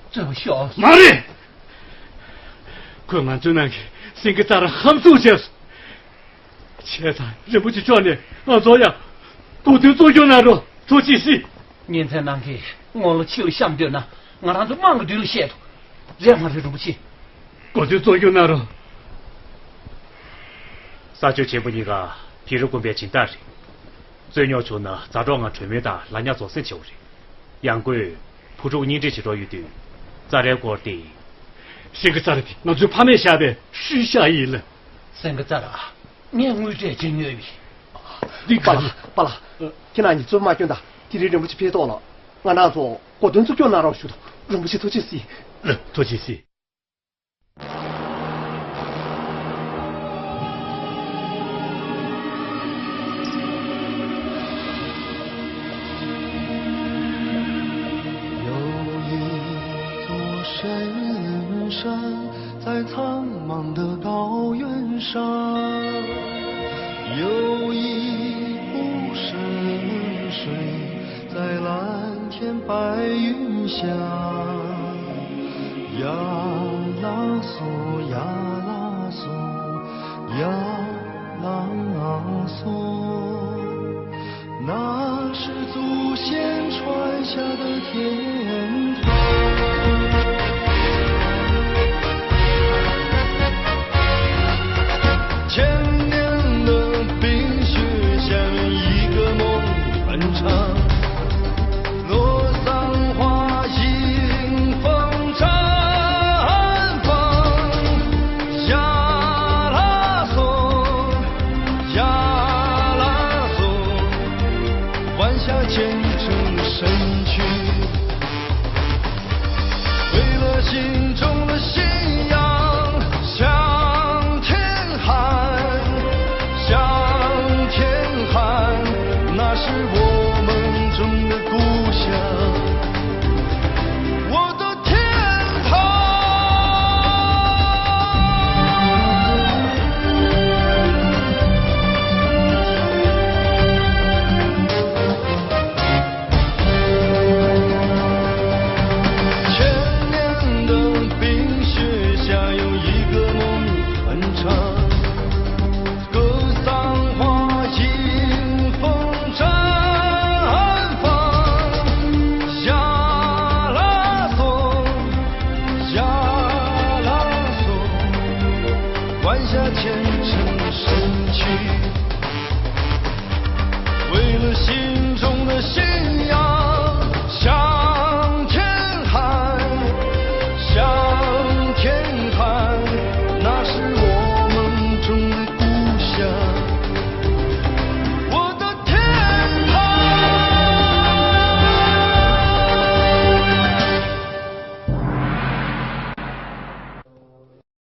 གཙོས་པ་ཤོག། མ་རེད། ཁོས་ང་ཚོའི་ནང་གི་སེང་གེ་རྩ་ར་ཧམ་བཟུང་བྱས་སོང་། བྱས་ཙང་རིན་པོ་ཆེ་མཆོག་ནས་ང་ཚོར་ཡང་གོ་སྟོན་གཙོ་སྐྱོང་གནང་རོགས། ཐུགས་རྗེ་གཟིགས། གཉེན་ཚན་ནང་གི་ངོ་ལོག་ཕྱི་ལ་བཤམས་སྡོད་ན་ང་རང་ཚོ་དམངས་ཀྱི་མདུན་ལ་བཤད་དོ། རེད་མ་རེད། རིན་པོ་ཆེ། གོ་སྟོན་གཙོ་སྐྱོང་གནང་རོགས། ས་ཆོས་ཆེན་པོ་གཉིས་ཀ་བི་རི་དགོན་པའི་སྦྱིན་བདག་རེད། རྩོད་རྙོག་བྱུང་ན་ཛ་གྲོགས་ང་གྲོས་མོལ་དང་ལག་ཉར་རྫོགས་སེམས་བྱེད་དགོས་རེད། ཡང་སྒོས་བུ་ཕྲུག་གཉེན་སྒྲིག་བྱེད་འགྲོ་ཡོད་དུས་རྩ་རའི་སྐོར་དེ། སེང་གེ་རྩ་ར་དེ་ང་ཚོའི་ཕ་མས་བཞག་པའི་ཤུལ་བཞག་ཡིན་ལ། སེང་གེ་རྩ་ར། ངས་དངུལ་སྤྲད་བྱིན་ཡོད་པས། འདི་ག་པཱ་ལགས། རེད། པཱ་ལགས། ཁྱེད་རང་གཉིས་ཚུར་མ་སྐྱོན་དང་། དེ་རིང་རིན་པོ་ཆེ་ཕེབས་ཐོག་ལ་ང་རང་ཚོ་གོ་སྟོན་གཙོ་སྐྱོང་གནང་རོགས་ཞུ་དང་། རིན་པོ་ཆེ་ཐུགས་རྗེ་གཟིགས། ཐུགས་རྗེ་གཟིགས། 有一座深山，在苍茫的高原上，有一湖深水，在蓝天白云下。呀啦嗦，呀啦嗦，呀啦嗦。 那是祖先传下的天